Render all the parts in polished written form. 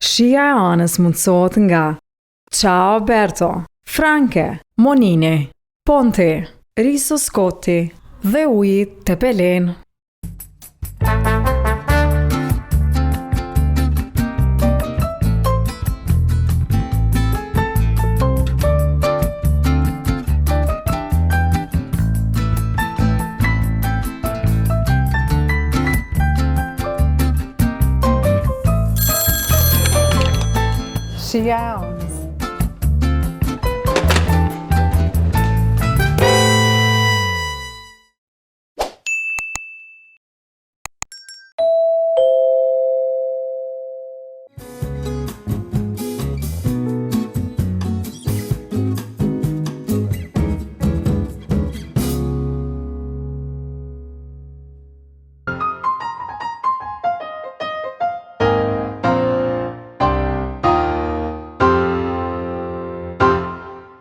Shija e anës mundësohet nga Ciao Berto, Franke, Monini, Ponti, Riso Scotti dhe Uji Tepelenë. Shija e anës.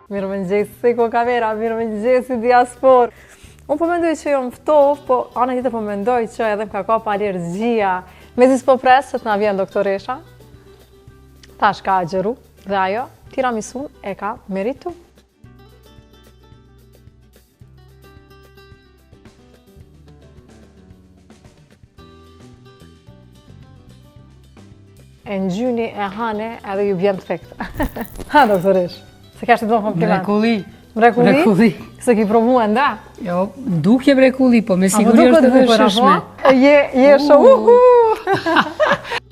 Mirëmëngjesi ku kamera, mirëmëngjesi diasporë. Unë po mendoj që jom ftof, po ana tjetër po mendoj që edhe më ka kap alergjia. Mezi s'po pres që të na vjen doktoresha. Tash ka agjëru dhe ajo tiramisun e ka meritu. E ngjyni e hani edhe ju bjen të fikt. Ha, doktoreshë, se kesh të të kompliment. Mrekulli. Mrekulli? Mrekulli. S'e ki provu ende? Jo, dukje mrekulli, po me siguri është edhe e shijshme. Je, je shumë, uhu!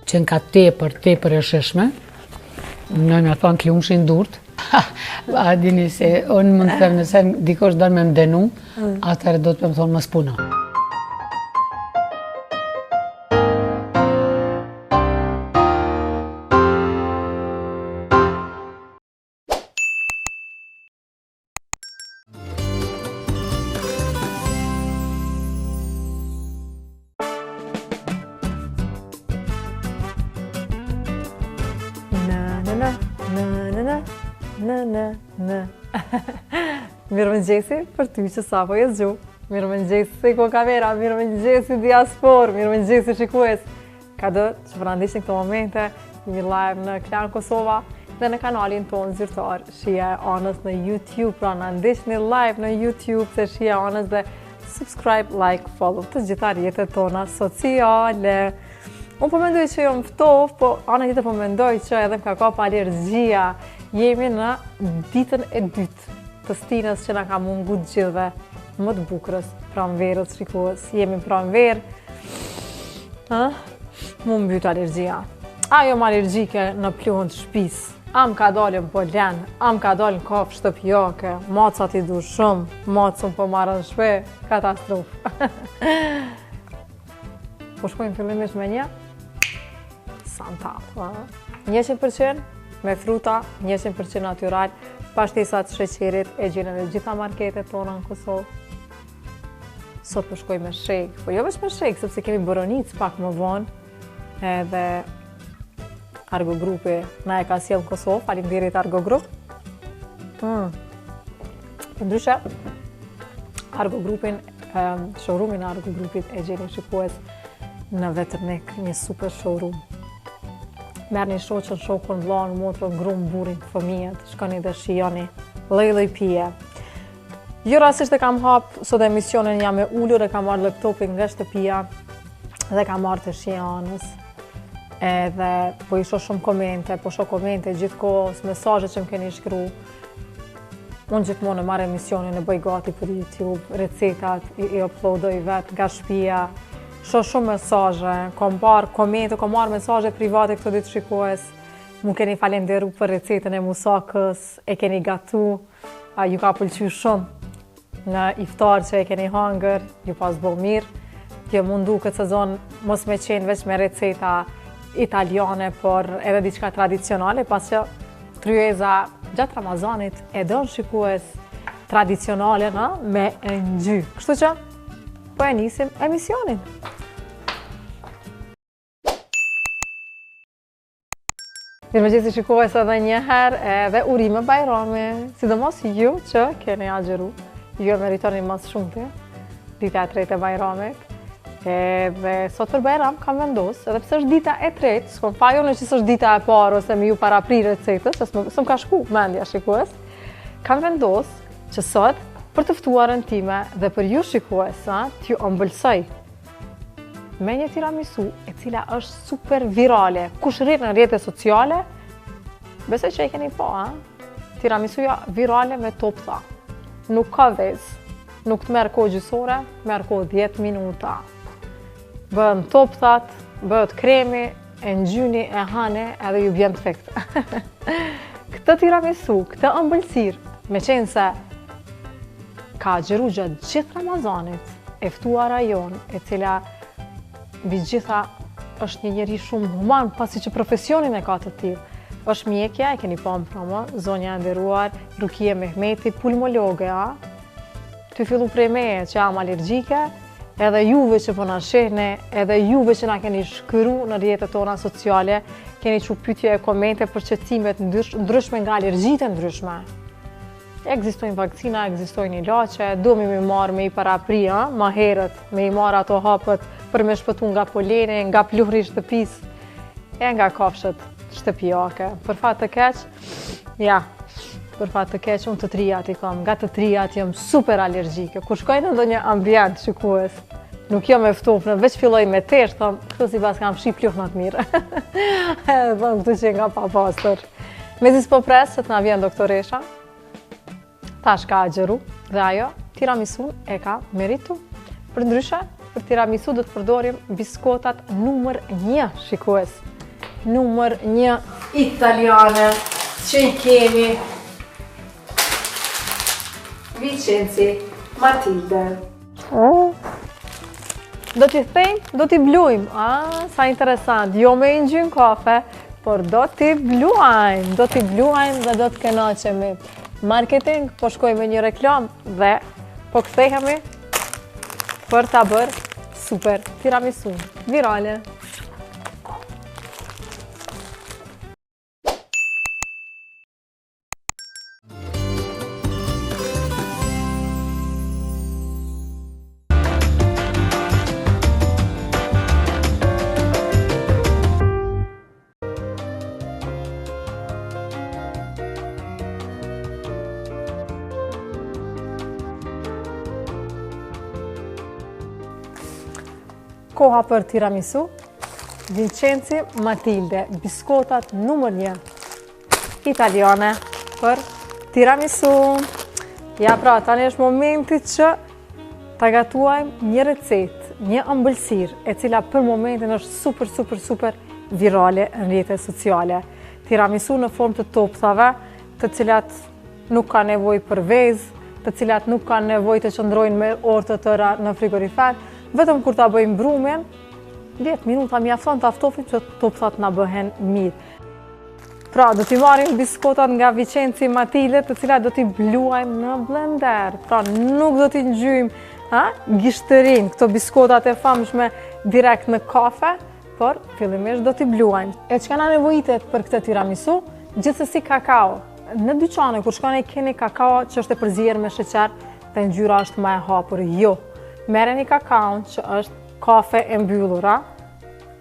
Qenka tepër, tepër e shijshme. Në me thonë të lumshin durt. A dini se, unë mund të them nëse dikush don me më dënu, mm. atëherë do të me më thonë mos puno. Na na na na na na na na Mirëmëngjesi për ty që sapo je zgju. Mirëmëngjesi ku kamera, mirëmëngjesi diasporë, mirëmëngjesi shikues. Kado që po na ndiqni këto momente, jemi live në Klan Kosova dhe në kanalin tonë zyrtar Shija e Anës në YouTube. Pra na ndiqni live në YouTube te Shija e Anës dhe subscribe, like, follow të gjitha rrjetet tona sociale. Unë po mendoj që jom ftof, po ana tjetër po mendoj që edhe më ka kap alergjia. Jemi në ditën e dytë të stinës që na ka mungu të gjithëve më të bukurës, pranverës, shikues, jemi në pranverë, ha? M'u mbyt alergjia. A jom alergjike në pluhun të shpisë, a më ka dalë në polen, a më ka dalë në kafshë shtëpiake, macat i du shumë, macën po marrën shpe, katastrofë. po shkojmë fillimisht me një santal. 100% me fruta, 100% natyral, pa shtesa të sheqerit, e gjeni në gjitha marketet tona në Kosovë. Sot po shkoj me shake, po jo veç me shake, sepse kemi boronicë pak më vonë, edhe Argo Grupi na e ka sjellë në Kosovë, faleminderit Argo Grup. Mm. Ndryshe, Argo Grupin, showroomin e Argo Grupit e gjeni shikues në Veternik, një super showroom. Merrni shoqën, shokun, vllanë, motrën, grunë, burrin, fëmijët, shkoni dhe shijoni, lloj-lloj pije. Jo rastësisht e kam hap sot emisionin jam e ulur, e kam marrë laptopin nga shtëpia dhe kam marrë te Shija e Anës. Edhe po i shoh shumë komente, po shoh komente gjithë kohës, mesazhe që më keni shkru. Unë gjithmonë e marr emisionin e bëj gati për YouTube, recetat i, i uploadoj vetë nga shtëpia. Shoh shumë mesazhe, kom parë komente, kom marrë mesazhe private këto ditë shikues. Mu keni falenderu për recetën e musakës, e keni gatu. A ju ka pëlqy shumë në iftar që e keni hangër, ju pas bo mirë. Jom mundu këtë sezon mos me qenë veç me receta italiane, por edhe diçka tradicionale, pas që tryeza gjatë Ramazanit e don shikues tradicionale në me e ngjy. Kështu që, po e nisim emisionin. Mirëmëngjesi shikues edhe një herë edhe urime Bajrami, sidomos ju që keni agjëru, ju e meritoni më së shumti, dita e tretë e Bajramit. Edhe sot për Bajram kam vendos, edhe pse është dita e tretë, s'kom faj unë që s'është dita e parë ose me ju parapri recetës, se s'më ka shku mendja shikues, kam vendos që sot për të ftuarën time dhe për ju shikues, t'ju ëmbëlsoj me një tiramisu e cila është super virale. Kush rri në rrjete sociale, besoj që e keni pa, a? Tiramisuja virale me toptha. Nuk ka vezë. Nuk të merr kohë gjysë ore, merr kohë 10 minuta. Bëhen topthat, bëhet kremi, e ngjyni, e hani, edhe ju bjen të fikt. këtë tiramisu, këtë ëmbëlsirë, meqenëse ka agjëru gjatë gjithë Ramazanit, e ftuara jonë, e cila mbi gjitha është një njeri shumë human, pasi që profesionin e ka të tillë. është mjekja, e keni pa më promo, zonja e nderuar, Rukije Mehmeti, pulmologe, a? Tu fillu prej meje që jam alergjike, edhe juve që po na shihni, edhe juve që na keni shkru në rrjetet tona sociale, keni çu pyetje e komente për shqetësimet ndryshme nga alergjitë e ndryshme. Ekzistojnë vakcina, ekzistojnë ilaçe, duhemi me marrë me i parapri, a, ma herët, me i marrë ato hapët për me shpëtu nga poleni, nga pluhri i shtëpisë, e nga kafshët shtëpiake. Për fat të keq, ja, për fat të keq, unë të trijat i kam, nga të trijat jam super alergjike. Kur shkoj në ndonjë ambient shikues, nuk jam e ftoftë, veç filloj me tesh, thom, këtu s'i paskan fshi pluhnat mirë. Edhe thom, këtu qenka papastër. Mezi s'po pres, se të na vjen doktoresha, Tash ka agjëru dhe ajo tiramisun e ka meritu. Përndryshe, për tiramisu do të përdorim biskotat numër një, shikues. Numër një italiane që i kemi Vicenzi Matilde. Do t'i thejmë, do t'i bluajmë. Ah, sa interesant. Jo me i ngjy n'kafe, por do t'i bluajmë. Do t'i bluajmë dhe do të kënaqemi. Marketing, po shkojmë me një reklamë dhe po kthehemi për ta bërë super tiramisu virale. Koha për tiramisu, Vincenzi Matilde, biskotat numër një. Italiane për tiramisu. Ja pra, tani është momenti që ta gatuajmë një recetë, një ëmbëlsirë, e cila për momentin është super, super, super virale në rrjetet sociale. Tiramisu në formë të topthave, të cilat nuk ka nevojë për vezë, të cilat nuk ka nevojë të qëndrojnë me orë të tëra në frigorifer, vetëm kur ta bëjmë brumin, 10 minuta mjafton ta ftofim që topthat na bëhen mirë. Pra, do t'i marrim biskotat nga Vicenzi Matilde, të cilat do t'i bluajmë në blender. Pra, nuk do t'i ngjyjmë, ha, gishtërin, këto biskotat e famshme direkt në kafe, por fillimisht do t'i bluajmë. E çka na nevojitet për këtë tiramisu? Gjithsesi kakao. Në dyqane, kur shkoni keni kakao që është e përzier me sheqer dhe ngjyra është ma e hapur. Jo, merreni kakaon që është kafe e mbyllur,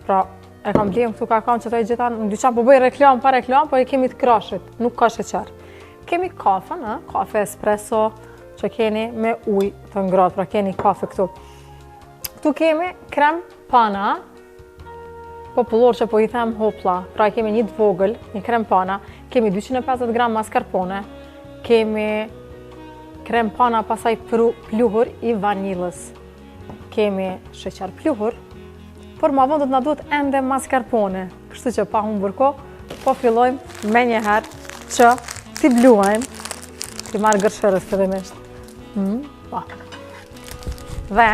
Pra, e kam blemë këtu kakaon që të e gjitha në dyqan, po bëj reklamë pa reklamë, po e kemi të Crushit, nuk ka sheqer. Kemi kafen, a? kafe espresso që keni me ujë të ngrohtë, pra keni kafe këtu. Këtu kemi krem pana, popullor që po i them hopla, pra kemi një të vogël, një krem pana, kemi 250 gram mascarpone, kemi krem pana pasaj pluhur i vanilës. Kemi sheqer pluhur, por ma vonë do të na duhet ende mascarpone. Kështu që pa humbur kohë, po fillojmë menjëherë që t'i bluajmë, t'i marrë gërshërës fillimisht. Mm, po. Dhe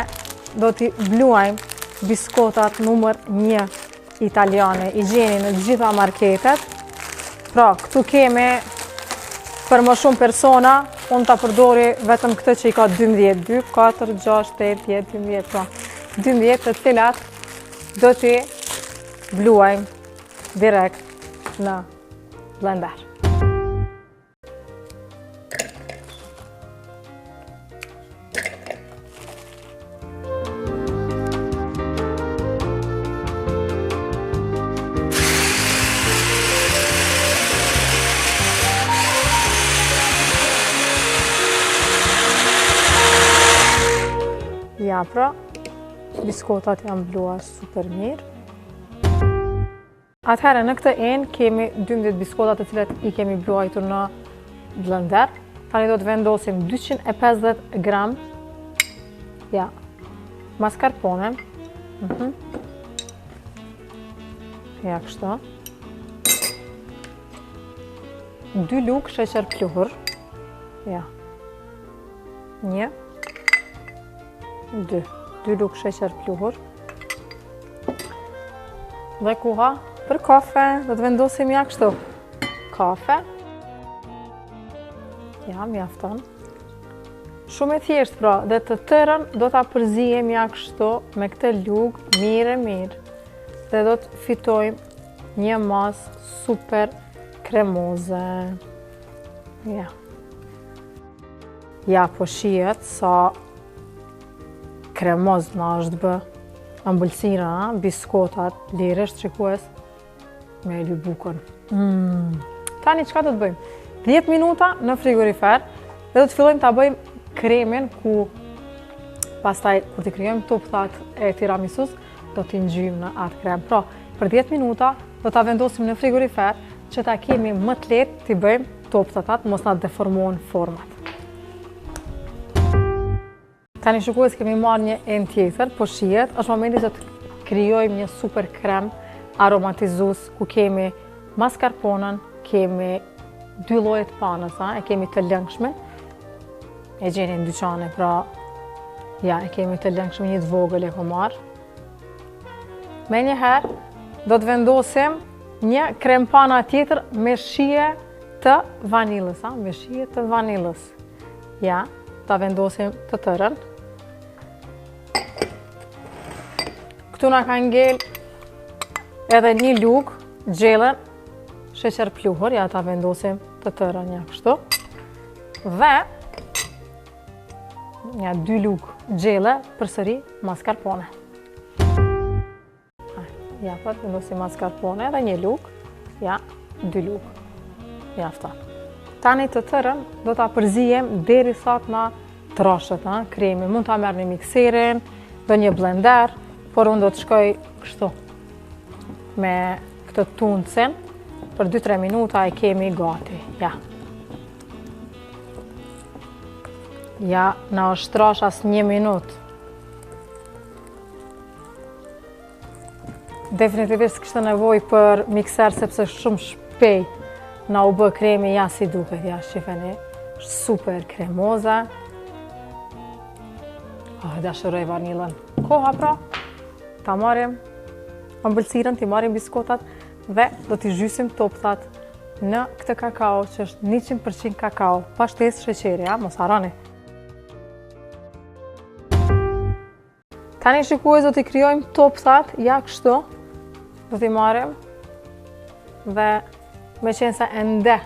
do t'i bluajmë biskotat numër një italiane. I gjeni në gjitha marketet. Pra, këtu kemi për më shumë persona, unë ta përdori vetëm këtë që i ka 12, 2, 4, 6, 8, 10, 12, pra, 12 të cilat do t'i bluajmë direkt në blender. Ja, pra, biskotat janë blua super mirë. Atëherë, në këtë enë kemi 12 biskota të cilat i kemi bluajtur në blender. Tani do të vendosim 250 gram ja, mascarpone. Mm Ja, kështu. Dy lugë sheqer pluhur. Ja. Një. Dy. Dy lugë sheqer pluhur. Dhe koha për kafe, do të vendosim ja kështu. Kafe. Ja, mjafton. Shumë e thjeshtë pra, dhe të tërën do ta përziejmë ja kështu me këtë lugë mirë e mirë. Dhe do të fitojmë një masë super kremoze. Ja. Ja, po shihet sa kremoz na është bë ëmbëlsira, biskotat, lirisht shikues me ly bukën. Mm. Tani çka do të bëjmë? 10 minuta në frigorifer dhe do të fillojmë ta bëjmë kremin ku pastaj kur t'i krijojmë topthat e tiramisus do t'i ngjyjmë në atë krem. Pra, për 10 minuta do ta vendosim në frigorifer që ta kemi më të lehtë t'i bëjmë topthat, mos na deformohen format. Tani shikues kemi marrë një enë tjetër, po shihet, është momenti që të krijojmë një super krem aromatizues ku kemi mascarponën, kemi dy lloje të panës, a, e kemi të lëngshme, e gjeni në dyqane, pra, ja, e kemi të lëngshme një të vogël e kom marrë. Menjëherë, do të vendosim një krem pana tjetër me shije të vanilës, a, me shije të vanilës. Ja, ta vendosim të tërën. Këtu na ka ngel edhe një lugë gjelle sheqer pluhur, ja ta vendosim të tërën ja kështu. Dhe nja dy lugë gjelle përsëri mascarpone. Ja, po të vendosim mascarpone edhe një lugë. Ja, dy lugë. Mjafton. Tani të tërën do ta përziejmë derisa të na trashet, ha, kremi. Mund ta merrni mikserin, ndonjë blender, por unë do të shkoj kështu me këtë tundësin për 2-3 minuta e kemi gati. Ja. Ja, na është trash as një minutë. Definitivisht s'kishte nevojë për mikser sepse shumë shpejt na u bë kremi ja si duket, ja shifeni, super kremoze. Oh, dashuroj vanillën. Koha pra, ta marrim ëmbëlsirën, t'i marrim biskotat dhe do t'i zhysim topthat në këtë kakao që është 100% kakao, pa shtesë sheqeri, ja, mos harroni. Tani shikues do t'i krijojmë topthat, ja kështu, do t'i marrim dhe meqenëse ende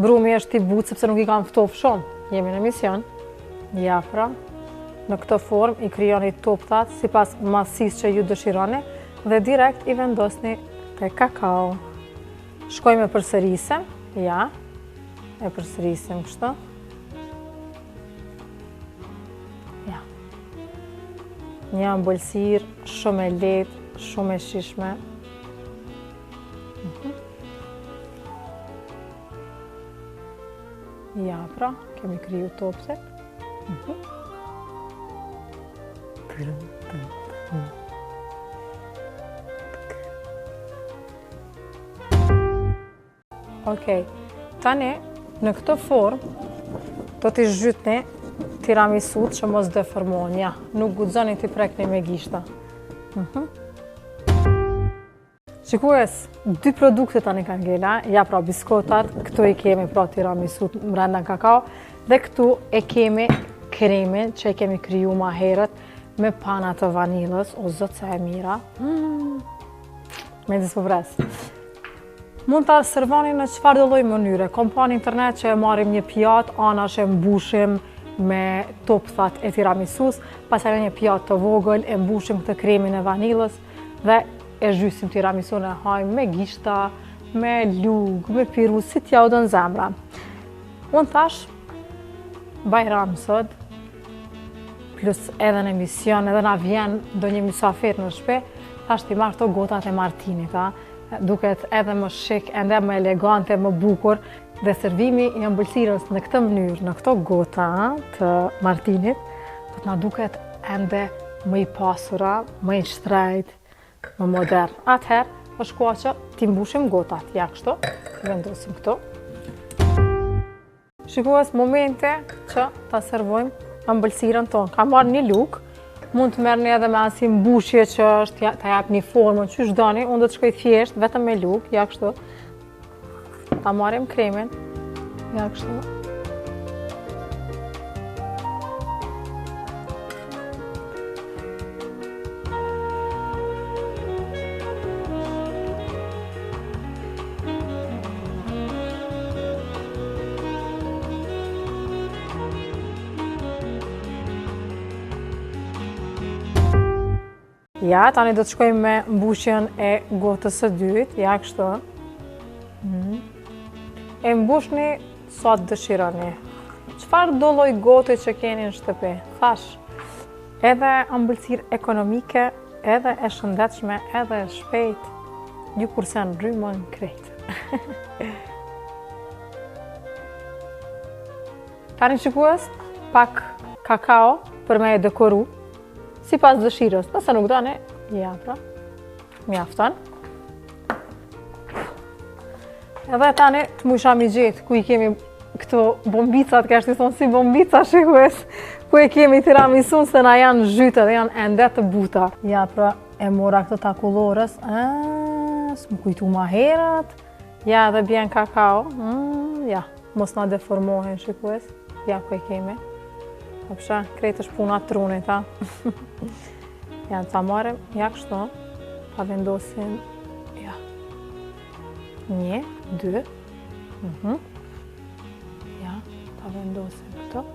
brumi është i butë sepse nuk i kam ftof shumë, jemi në mision, ja pra, në këtë formë i krijoni topthat sipas masës që ju dëshironi dhe direkt i vendosni te kakao. Shkojmë e përsërisim, ja, e përsërisim kështu. Ja. Një ëmbëlsirë shumë e lehtë, shumë e shijshme. Mhm. Ja, pra, kemi kriju topthat. Mhm. Tërëm, tërëm, tërëm. Okej, tani në këtë formë do t'i zhytni tiramisutë që mos deformohen. Ja, nuk guxoni t'i prekni me gishta. Mhm. Shikues, dy produkte tani kanë ngela, ja pra biskotat, këtu i kemi pra tiramisutë mrenda në kakao, dhe këtu e kemi kremin që e kemi kriju ma herët me pana të vanilës, o zot sa e mira. Mm. Mezi s'po pres. Mund ta servoni në çfarëdo lloj mënyre. Kom pa në internet që e marrim një pjatë, anash e mbushim me topthat e tiramisus, pastaj në një pjatë të vogël e mbushim këtë kremin e vanilës dhe e zhysim tiramisun e hajmë me gishta, me lugë, me piru, si t'jau don zemra. Unë thash, Bajram sot, plus edhe në emision, edhe na vjen ndonjë mysafir në shpi, thash t'i marr këto gotat e Martinit, a? Duket edhe më shik, ende më elegante, më bukur, dhe servimi i ëmbëlsirës në këtë mënyrë, në këto gota të Martinit, do të na duket ende më i pasur, më i shtrejt, më modern. Atëherë, është koha që t'i mbushim gotat, ja kështu, vendosim këtu. Shikues, momente që ta servojmë ëmbëlsirën tonë. Kam marrë një lugë, mund të merrni edhe me asi mbushje që është, ja, ta jap një formën, qysh doni, unë do të shkoj thjesht, vetëm me lugë, ja kështu. Ta marrim kremin, ja kështu. Ja, tani do të shkojmë me mbushjen e gotës së dytë, ja kështu. Mm. E mbushni sa të dëshironi. Çfarëdo lloj gote që keni në shtëpi? Thash, edhe ëmbëlsirë ekonomike, Edhe e shëndetshme, edhe e shpejt, ju kursen rrymën krejt. Tani shikues, pak kakao për me e dekoru, sipas dëshirës, nëse nuk doni, ja pra, mjafton. Edhe tani të mujsha mi gjetë ku i kemi këto bombicat, ka është i thonë si bombica shikues, ku e kemi tiramisun se na janë zhytë dhe janë ende të buta. Ja, pra, e mora këto të akullorës, s'më kujtu ma herët, ja edhe bjen kakao, mm, ja, mos na deformohen shikues, ja ku e kemi. Po pse, krejt është puna trunit, a? ja, ta marrim, ja kështu, ta vendosim, ja. Një, dy, mhm. Ja, ta vendosim këto.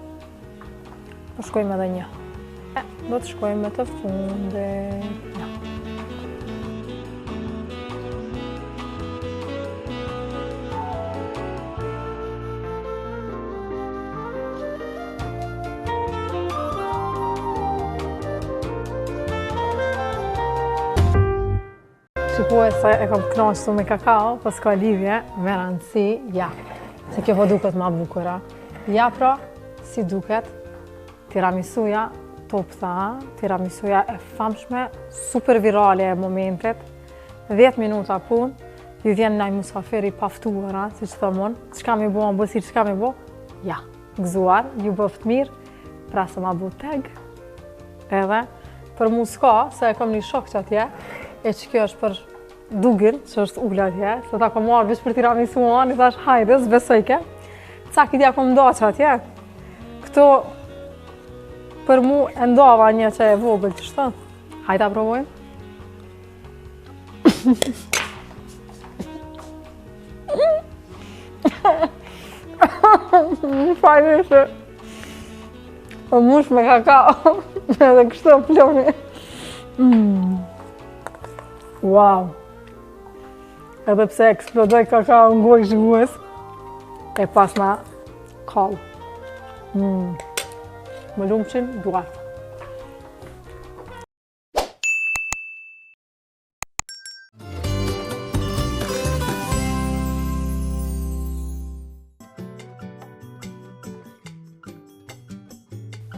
Po shkojmë edhe një. E, do të shkojmë me të fundit. Ja. Shikues se e kam knaqë me kakao, po s'ka lidhje, me rëndësi, ja, se kjo po duket ma bukura. Ja pra, si duket, tiramisuja toptha, tiramisuja e famshme, super virale e momentit, 10 minuta punë, ju vjen naj musafir i paftuar, a, siç thom unë, çka mi bo, ëmbëlsirë, çka mi bo, ja, gëzuar, ju bëft mirë, pra se ma bu tag, Edhe, për mu s'ka, se e kom një shok që atje, e që kjo është për Dugin, që është ulë atje, se ta kom marrë veç për tiramisu anë, i thash, hajde, s'besoj ke. Ca kit ja kom nda që atje. Këto, për mu, e ndava një që e vogël që shtë. Hajde ta provojmë. Më fajnë ishte. Po mush me kakao, edhe kështu ploni. Mm. Wow. Edhe pse eksplodoj kakao në gojë shikues, e pas na kall. Mm. Më lumshin duart.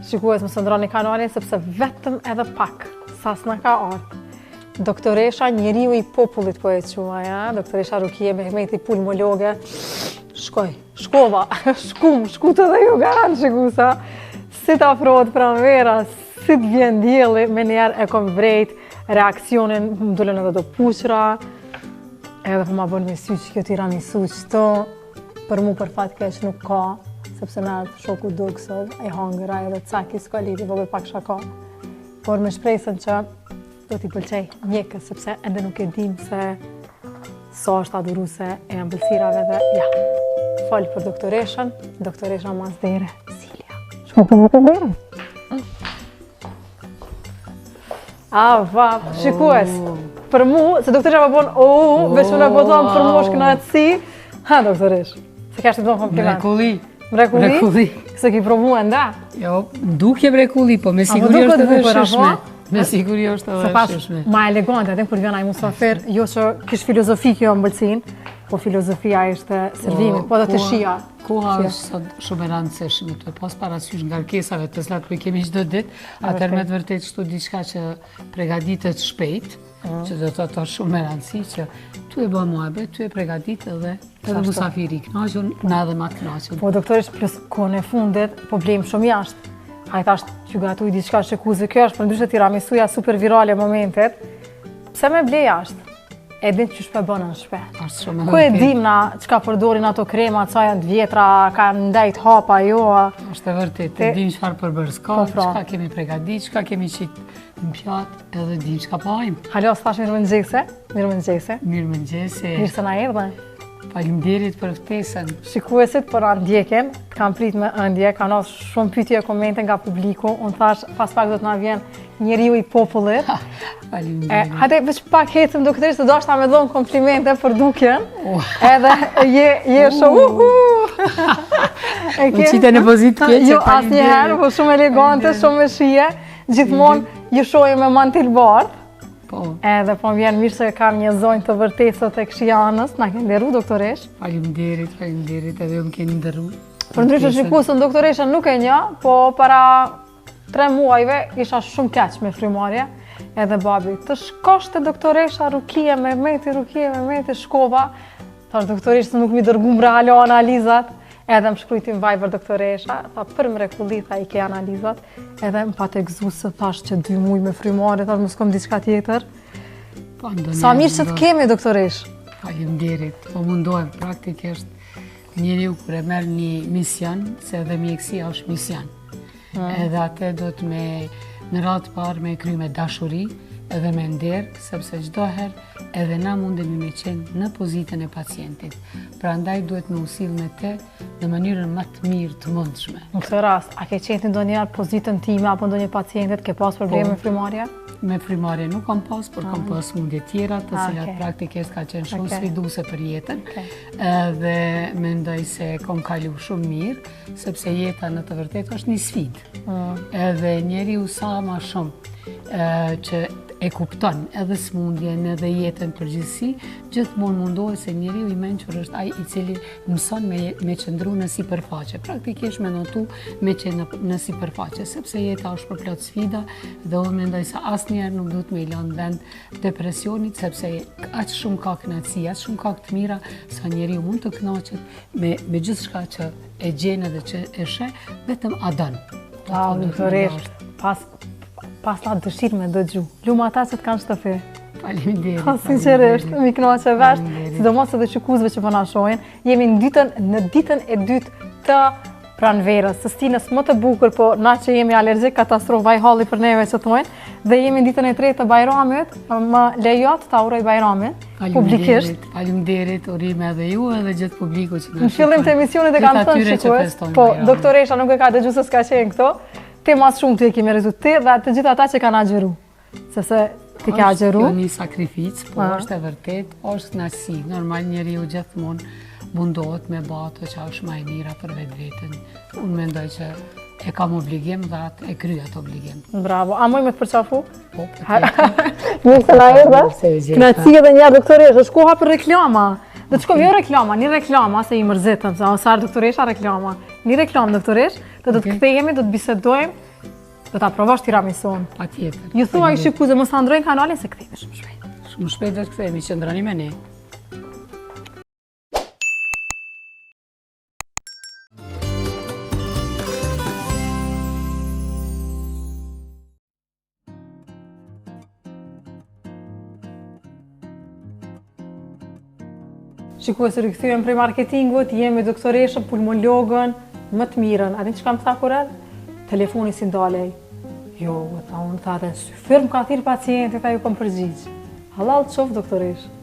Shikues mos e ndroni kanalin sepse vetëm edhe pak sa s'na ka ardhë. Doktoresha njeriu i popullit po e quaj, a? Doktoresha Rukije Mehmeti pulmologe. Shkoj, shkova, shkum, shkut edhe ju garant shikusa. Si të afrohet pranvera, si të vjen dielli, menjëherë e kom vrejt reaksionin, më dulën edhe do puqra, edhe po ma bën me sy që kjo tiramisu qëto, për mu për fat keq nuk ka, sepse na ardhë shoku Dug sot, e hangëra edhe caki s'ka lidhje, po bëj pak shaka. Por me shpresën që do t'i pëlqej mjekës, sepse ende nuk e dim se sa është adhuruse e ëmbëlsirave dhe ja. Fol për doktoreshën, doktoresha mas dere, Silja. Shko për më dere? A, va, shikues, për mu, se doktoresha më bon, o, oh, veç unë e po thonë, për mu është kënaqësi. Ha, doktoresh, se ka shtë të bon kompliment. Mrekulli. Mrekulli? Mrekulli. S'e ki provu ende? Jo, dukje mrekulli, po me siguri është edhe e shijshme. Me siguri është edhe e shijshme. Ma elegante, edhe kur vjen ai musafir, jo që kish filozofi kjo ëmbëlsinë, po filozofia ishte servimi, po, po edhe te shija. Koha është sot shumë e rëndësishme, tu e pas parasysh ngarkesave të cilat po i kemi çdo ditë, atëherë me të vërtetë kështu diçka që pregaditet shpejt, mm. që do të thotë shumë me rëndësi që tu e bë muhabet, tu e pregadit edhe edhe musafiri i knaqun, na edhe ma të knaqun. Po, doktoreshë, plus kohën e fundit, po blejmë shumë jashtë. Ai thash që gatuj diçka shikuese, kjo është përndryshe tiramisuja super virale momentit. Pse me ble jashtë? E din qysh po e bën në shpi. Ku e dim na çka përdorin ato krema, sa janë të vjetra, ka ndejt hapa, jo. Është e vërtetë, e dim çfarë përbërës ka, po, pra. çka kemi pregadit, çka kemi qitë në pjatë, edhe dim çka po hajmë. Hala s'thash mirëmëngjesi, mirëmëngjesi. Mirëmëngjesi. Mirë se na erdhe. Faleminderit për ftesën. Shikuesit po na ndjekin, të kanë prit me ëndje, kanë ardhur shumë pyetje e komente nga publiku. Unë thash, pas pak do të na vjen njeriu i popullit. Faleminderit. Hajde veç pak ecim doktoreshë, se dashta me dhonë komplimente për dukjen. Oh. Edhe je je shumë uhu. E ke qite në pozitë të keqe. Jo, asnjëherë, po shumë elegante, shumë me shije. Gjithmonë ju shohim me mantil bardh. Po. Edhe po më vjen mirë se kam një zonjë të vërtetë sot e Kshianës, na ke nderu doktoreshë. Faleminderit, faleminderit, edhe ju më keni nderu. Përndryshe shikues, unë doktoreshën nuk e njoh, po para tre muajve isha shumë keq me frymarrje, edhe babi, të shkosh te doktoresha Rukije Mehmeti, Rukije Mehmeti, shkova, Thash doktoreshë se nuk m'i dërgu bre hala analizat, edhe më shkrujti në Viber doktoresha, tha për mrekulli, tha i ke analizat, edhe më pate gëzu se thash që dy muj me frymarrje, thash mos kom diçka tjetër. Po, Sa mirë që të kemi, doktoreshë. Faleminderit, po mundohem praktikisht njeriu kur e merr një mision, se edhe mjekësia është mision. Mm. Edhe atë do të me në radhë të parë me kry me dashuri edhe me nder, sepse çdo herë edhe na mundemi me qenë në pozitën e pacientit. Prandaj duhet me u sill me te në mënyrën më të mirë të mundshme. Në këtë rast, a ke qenë ti ndonjëherë pozitën time apo ndonjë pacientit, ke pas probleme po, me frymarrje? Me frymarrje nuk kam pas, por kam ah. pas sëmundje tjera, të ah, cilat praktikisht ka qenë shumë sfiduese për jetën. Edhe mendoj se kom kalu shumë mirë. sepse jeta në të vërtetë është një sfidë. Mm. Edhe njeriu sa ma shumë që e kupton edhe smundjen edhe jetën përgjithësi, gjithmonë mundohet se njeriu i mençur është ai i cili mëson me, me qëndru në sipërfaqe, praktikisht me notu me qenë në, në sipërfaqe, sepse jeta është përplot sfida dhe unë mendoj se asnjëherë nuk duhet me i lanë vend depresionit, sepse aq shumë ka kënaqësi, aq shumë ka të mira, sa njeriu mund të kënaqet me, me gjithçka që e gjen edhe që e sheh, vetëm a don. Pa, doktoreshë, pas, pas ta dëshirë me dëgju. Lum ata që të kanë shtëpi. Faleminderit. Po, sinqerisht, m'i kënaqe vesht, sidomos edhe shikuesve që po na shohin, jemi në ditën, në ditën e dytë të pranverës, së stinës më të bukur, po na që jemi alergjik, katastrofë, vaj halli për neve që thonë, dhe jemi në ditën e tretë të Bajramit, më lejo ta uroj Bajramin, publikisht. Faleminderit, urime edhe ju edhe gjithë publiku që na Në fillim të emisionit e kam thënë shikues, po doktoresha nuk e ka dëgju se s'ka qenë këto, ti ma shumë ti e ki meritu ti dhe të gjithë ata që kanë agjëru. Sepse ti ke agjëru. Është një sakrificë, po është e vërtetë, është kënaqësi. Normal njeriu gjithmonë mundohet me ba ato që është ma e mira për vetveten. Unë mendoj që e kam obligim dhe atë e kryj atë obligim. Bravo. A muj me të përqafu? Po, po. Mirë se na erdhe. Kënaqësi edhe një herë doktoreshë, është koha për reklama. Do të shkojmë jo reklama, një reklama se i mërzitëm, se sa doktoresha reklama. Një reklamë doktoreshë, dhe do të kthehemi, do të bisedojmë Do ta provosh tiramisunë. Patjetër. Ju thuaj shikuesve mos ta ndrojnë kanalin se kthehemi shumë shpejt. Shumë shpejt do të kthehemi, qëndroni me ne. Shikues u rikthyem prej marketingut, jemi doktoreshën, pulmologen, më të mirën. A din çka më tha kur erdh? Telefoni s'i ndalej. Jo, më tha unë, tha edhe në syfyr më ka thirrë pacienti, tha ju kom përgjigj. Hallall qoftë doktoreshë.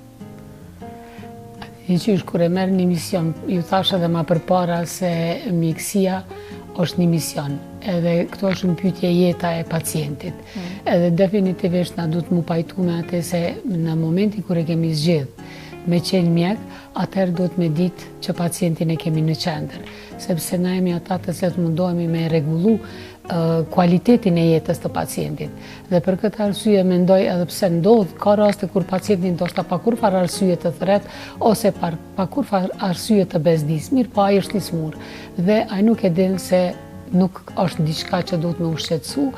E qysh kur e merr një mision, ju thash edhe ma përpara se mjekësia është një mision, edhe këtu është në pyetje jeta e pacientit. Mm. Edhe definitivisht na duhet mu pajtu me atë se në momentin kur e kemi zgjedh. me qenë mjek, atëherë duhet me ditë që pacientin e kemi në qendër, sepse na jemi ata të cilët mundohemi me rregullu kualitetin e jetës të pacientit. Dhe për këtë arsye mendoj edhe pse ndodh, ka raste kur pacienti ndoshta pa kurrfarë arsye të thërret ose pa kurrfarë arsye të bezdis, mirëpo ai është i smur dhe ai nuk e din se nuk është diçka që duhet me u shqetësu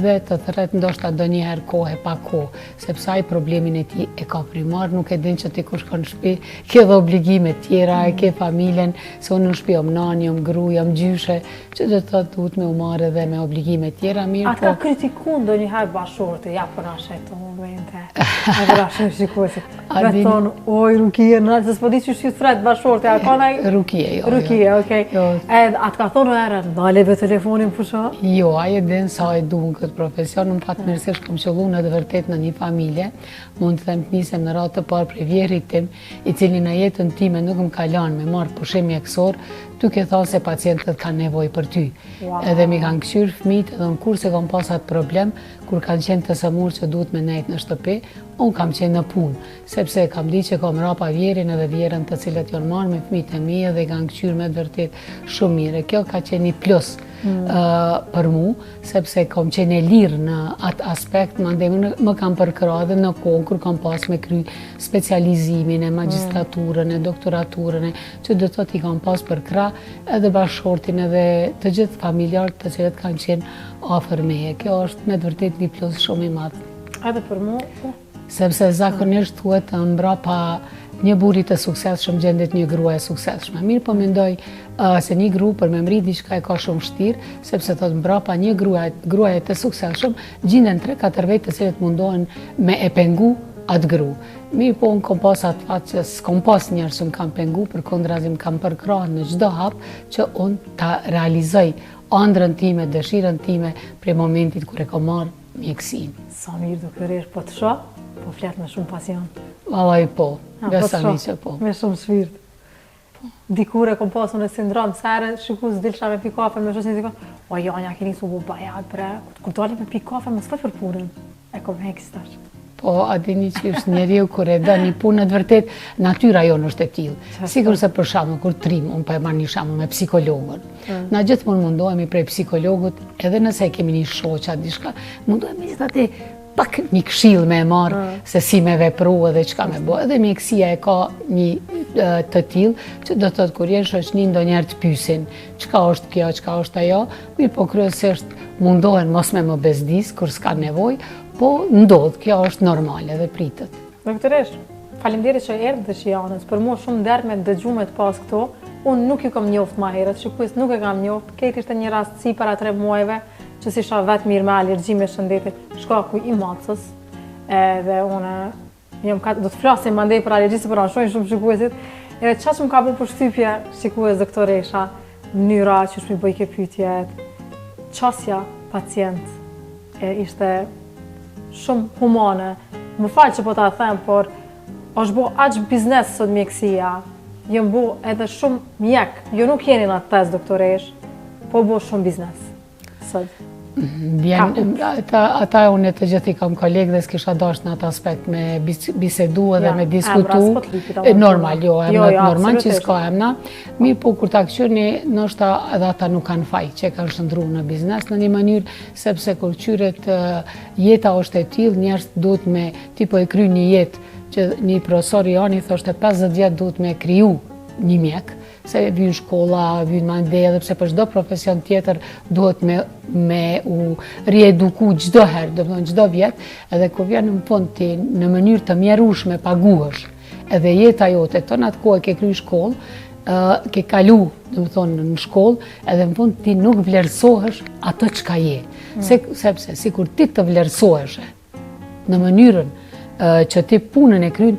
dhe të thërret ndoshta ndonjëherë kohë e pa kohë, sepse ai problemin e tij e ka primar, nuk e din që ti kur shkon në shtëpi, ke dhe obligime tjera, e ke familjen, se unë në shtëpi jam nanë, jam gru, jam gjyshe, që do të thotë duhet me u marrë edhe me obligime tjera, mirë po. A t'ka kritiku ndonjëherë bashkëshorti, ja po na sheh këto momente, a po na sheh shikuesit, me thonë, oj, Rukije, në se s'po di qysh ju thret bashkëshorti, a ka naj... Rukije, jo, jo. Rukije, okej. Jo. Edhe, a të ka thonë erë, ndale be telefonin, pusho? Jo, ai e din sa e du në këtë profesion, unë fatmirësisht kam qëllu në të vërtet në një familje, mund të them të nisem në radhë të parë prej vjehrrit tim, i cili në jetën time nuk më ka lanë me marrë pushim mjekësor, duke thonë se pacientët kanë nevojë për ty. Edhe m'i kanë këqyrë fmijt edhe unë kurrë s'e kam pas atë problem, kur kanë qenë të sëmurë që duhet me nejtë në shtëpi, Unë kam qenë në punë, sepse e kam ditë që kam mrapa vjehrrin edhe vjehrrën të cilët janë marrë me fëmijët e mi edhe i kanë këqyrë me të vërtetë shumë mirë. Kjo ka qenë një plus mm. për mu, sepse kam qenë e lirë në atë aspekt, mandej më kanë përkrah edhe në kohën kur kam pas me kry specializimin e magjistraturën e doktoraturën e që do të thotë i kam pas përkrah edhe bashkëshortin edhe të gjithë familjarët të cilët kanë qenë afër meje. Kjo është me të vërtetë një plus shumë i madh. Edhe për mu, po. Sepse zakonisht thuhet mbrapa një burri të suksesshëm gjendet një grua e suksesshme. Mirëpo mendoj uh, se një gru për me mri diçka e ka shumë vështirë, sepse thot mbrapa një grua, gruaje të suksesshëm gjinden 3-4 vetë të cilët mundohen me e pengu atë gru. Mirëpo unë kom pas atë fat që s'kom pas njerëz që më kanë pengu, përkundrazi më kanë përkrah në çdo hap që unë ta realizoj andrën time, dëshirën time prej momentit kur e kom marrë mjekësinë. Sa mirë doktoreshë, po të shoh, po flet me shumë pasion. Vallai po, po besoni që po. Me shumë shpirt. Po. Dikur e kom pasur në sindrom, sa herë shikues dilsha me pi kafe, me shoqin dikon, o Janja keni su bo bajat bre, kur dalim me pi kafe mos fol për punën. E kom hek tash. Po, a dini që është njeriu kur e do një punë në të vërtet, natyra jonë është e tillë. Sikurse për shembull kur t'rrim, unë po e marr një shembull me psikologun. Mm. Na gjithmonë mundohemi prej psikologut, edhe nëse e kemi një shoqe a diçka, mundohemi gjithatë pak një këshillë me e marrë mm. se si me vepru edhe çka me bo. Edhe mjekësia e ka një të tillë, që do të thotë kur je në shoqni ndonjëherë të pysin, çka është kjo, çka është ajo, mirëpo kryesisht mundohen mos me më bezdis kur s'ka nevojë, po ndodh, kjo është normale dhe pritet. Doktoreshë, faleminderit që erdhët te Shijanës, për mua shumë nder me dëgju me të pas këtu, unë nuk ju kam njoft ma herët, shikues nuk e kam njoft, krejt ishte një rastësi para tre muajve, që s'isha vetë mirë me alergji me shëndetin, shkaku i macës, edhe unë Jam ka, do të flasim mandej për alergji se po na shohin shumë shikuesit. Edhe çka që më ka bërë përshtypje shikues doktoresha, mënyra që m'i bëjke pyetjet, qasja pacient e ishte shumë humane. Më fal që po ta them, por është bo aq biznes sot mjekësia. Jon bo edhe shumë mjek. Ju nuk jeni në atë thes doktoresh, po bo shumë biznes. Sot. Vjen, ata, ata unë të gjithë i kam kolegë dhe s'kisha dasht në atë aspekt me bisedu edhe me diskutu. Po normal, jo, jo, jo, normal që s'ka emna. Mirëpo, kur ta këqyrni, ndoshta edhe ata nuk kanë faj që e kanë shndërru në biznes në një mënyrë, sepse kur këqyret jeta është e tillë, njerëz duhet me, ti po e kry një jetë, që një profesor i joni thoshte 50 vjet duhet me kriju një mjek, se vyn shkolla, vyn mandej, edhe pse për çdo profesion tjetër duhet me, me u rieduku çdo herë, domethonë çdo vjet, edhe kur vjen në fund ti në mënyrë të mjerushme paguhesh, edhe jeta jote, tonë atë kohë ke kry shkollë, ke kalu, domethonë, në shkollë, edhe në fund ti nuk vlerësohesh atë çka je. Mm. Se, sepse, sikur ti të vlerësoheshe, në mënyrën që ti punën e kryn,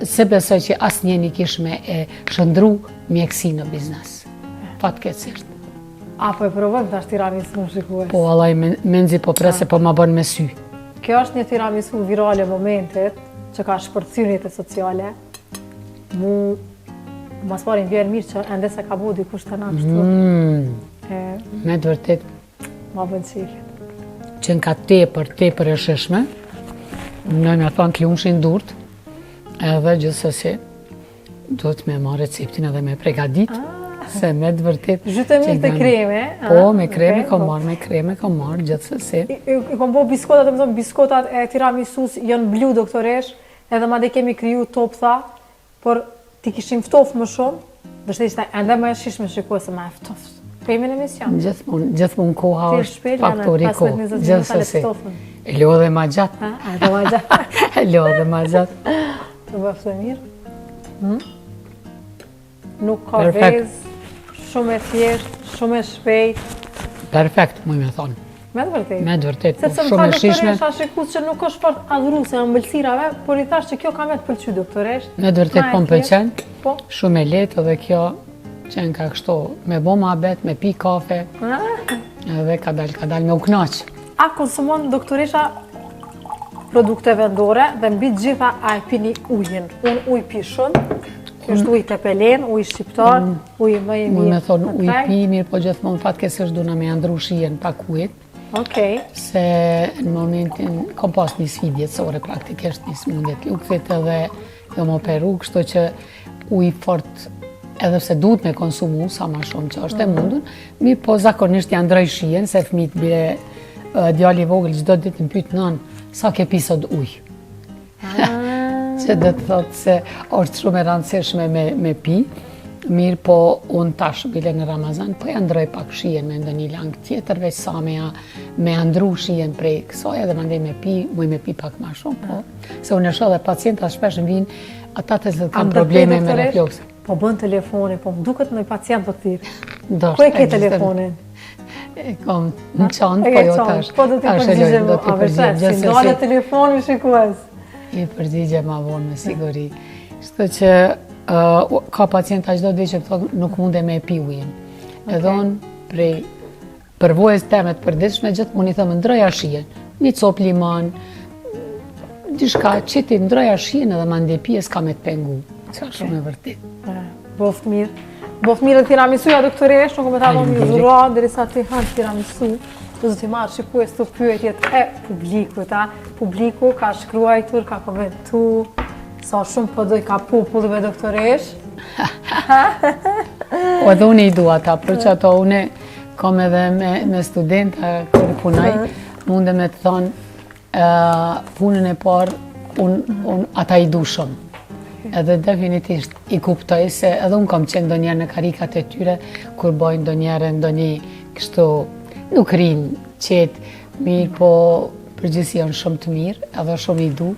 s'e besoj që asnjëni kish me e shndërru mjekësinë në biznes. Fatkeqësisht. A po e provojmë tash tiramisu shikues? Po, vallai, menzi po pres se po ma bën me sy. Kjo është një tiramisu virale momentit, që ka shpërthy rrjetet sociale. Mu, ma s'pari m'vjen mirë që ende s'e ka bo dikush te na kështu. Mm. Me të vërtet, Ma bën qejfin. Qenka tepër, tepër e shijshme. Në me thonë të lumshin durt, edhe gjithsesi. Duhet me marrë receptin edhe me pregadit, ah. se me të vërtet... Zhyte mirë te kremi, Po, me kreme kom po. marrë, me kreme kom marrë, gjithsesi. I kom bo biskotat, me thonë, biskotat e tiramisus janë blu, doktoresh, edhe madje kemi kriju toptha, por t'i kishim ftof më shumë, do të ishte ende më e shijshme shikues se ma e ftoftë. Po jemi në emision. Gjithmonë, gjithmonë koha është faktori kohë. Gjithsesi. E lo dhe ma gjatë. A, e lo ma gjatë. E lo dhe ma gjatë. Të bëftë mirë. Hmm? Nuk ka vezë, shumë e thjeshtë, shumë e shpejtë. Perfekt, muj me thonë. Me të vërtetë. Me të vërtetë, po, shumë e shijshme. Sepse më tha doktoresha që nuk është fort adhuruse e ëmbëlsirave, por i thash që kjo ka me të pëlqy doktoresh. Me të vërtetë po më pëlqen. Po. Shumë e lehtë dhe kjo që në ka kështu me bo muhabet, me pi kafe, ah. edhe ka dal, ka dal me u knaq. A konsumon doktoresha produkte vendore dhe mbi të gjitha a e pini ujin? Unë ujë pi shumë, kjo është ujë Tepelenë, ujë shqiptar, mm. ujë më i mirë. Muj me thonë ujë pi, mirë, po gjithmonë fatkeqësisht duna me ndru shijen pak ujit. Okej. Se në momentin, kom pas një sfidë jetësore praktikisht, një smundje të lukthit edhe jom operu, kështu që ujë fort edhe pse duhet me konsumu sa ma shumë që është e mm. mundun, mirë po zakonisht ja ndroj shijen, se fmit bile djali i vogël çdo ditë më pyet nanë, sa ke pi sot ujë. Ah. Që do të thotë se është shumë e rëndësishme me, me pi, mirë po unë tash bile në Ramazan, po ja ndroj pak shijen me ndonjë lang tjetër, veç sa me ja, me ja ndru shijen prej kësaj edhe mandej me pi, muj me pi pak ma shumë, po. Se unë e shoh dhe pacienta shpesh më vijnë, ata të cilët kanë probleme me refluks. Po bën telefoni, po më duket një pacient po thirr. Ku e ke telefonin? E kom në çantë, po jo tash. Po do t'i përgjigjem, do t'i përgjigjem. Si ndalet telefoni shikues. I përgjigjem ma vonë me siguri. Kështu që ka pacienta çdo ditë që thotë nuk mundem me pi ujin. Edhe unë prej përvojës teme të përditshme gjithmonë i them ndroja shijen. Një copë limon, diçka që ti ndroja shijen edhe mandej pije s'ka me të pengu. Që është shumë e vërtetë. Boftë mirë. Boftë mirë tiramisuja doktoresh, nuk me ta dhënë një dhuratë, derisa ti han tiramisu, do t'i marr shikues të pyetjet e publikut, a? Publiku ka shkruajtur, ka komentu, sa shumë po dojka populli me doktoresh. O edhe unë i dua ata, për që ato unë kam edhe me, me studenta kur punoj, mundem me të thonë, punën e parë, unë un, ata i du shumë. Edhe definitisht i kuptoj se edhe unë kam qenë ndonjëherë në karikat e tyre, kur bojnë ndonjëherë ndonjë kështu nuk rrinë qetë, mirë, po përgjithësi janë shumë të mirë, edhe shumë i du.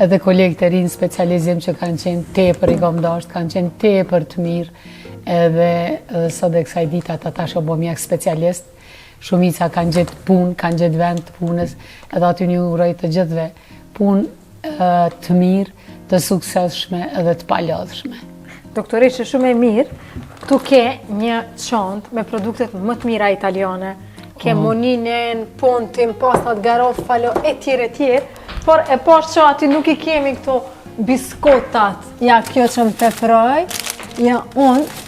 Edhe kolegët e rinj specializim që kanë qenë tepër i kam dashtë, kanë qenë tepër të mirë, edhe, edhe sot e kësaj dite ata tash u bo mjek specialist, Shumica kanë gjetë punë, kanë gjetë vend të punës, edhe aty ju uroj të gjithëve punë të mirë, të suksesshme edhe të palodhshme. Doktoreshë shumë e mirë, këtu ke një çantë me produktet më të mira italiane. Ke oh. Moninen, Pontin, pastat Garofalo, e tjerë, e tjerë. Por e pashë që aty nuk i kemi këto biskotat. Ja, kjo që më teproj, ja unë,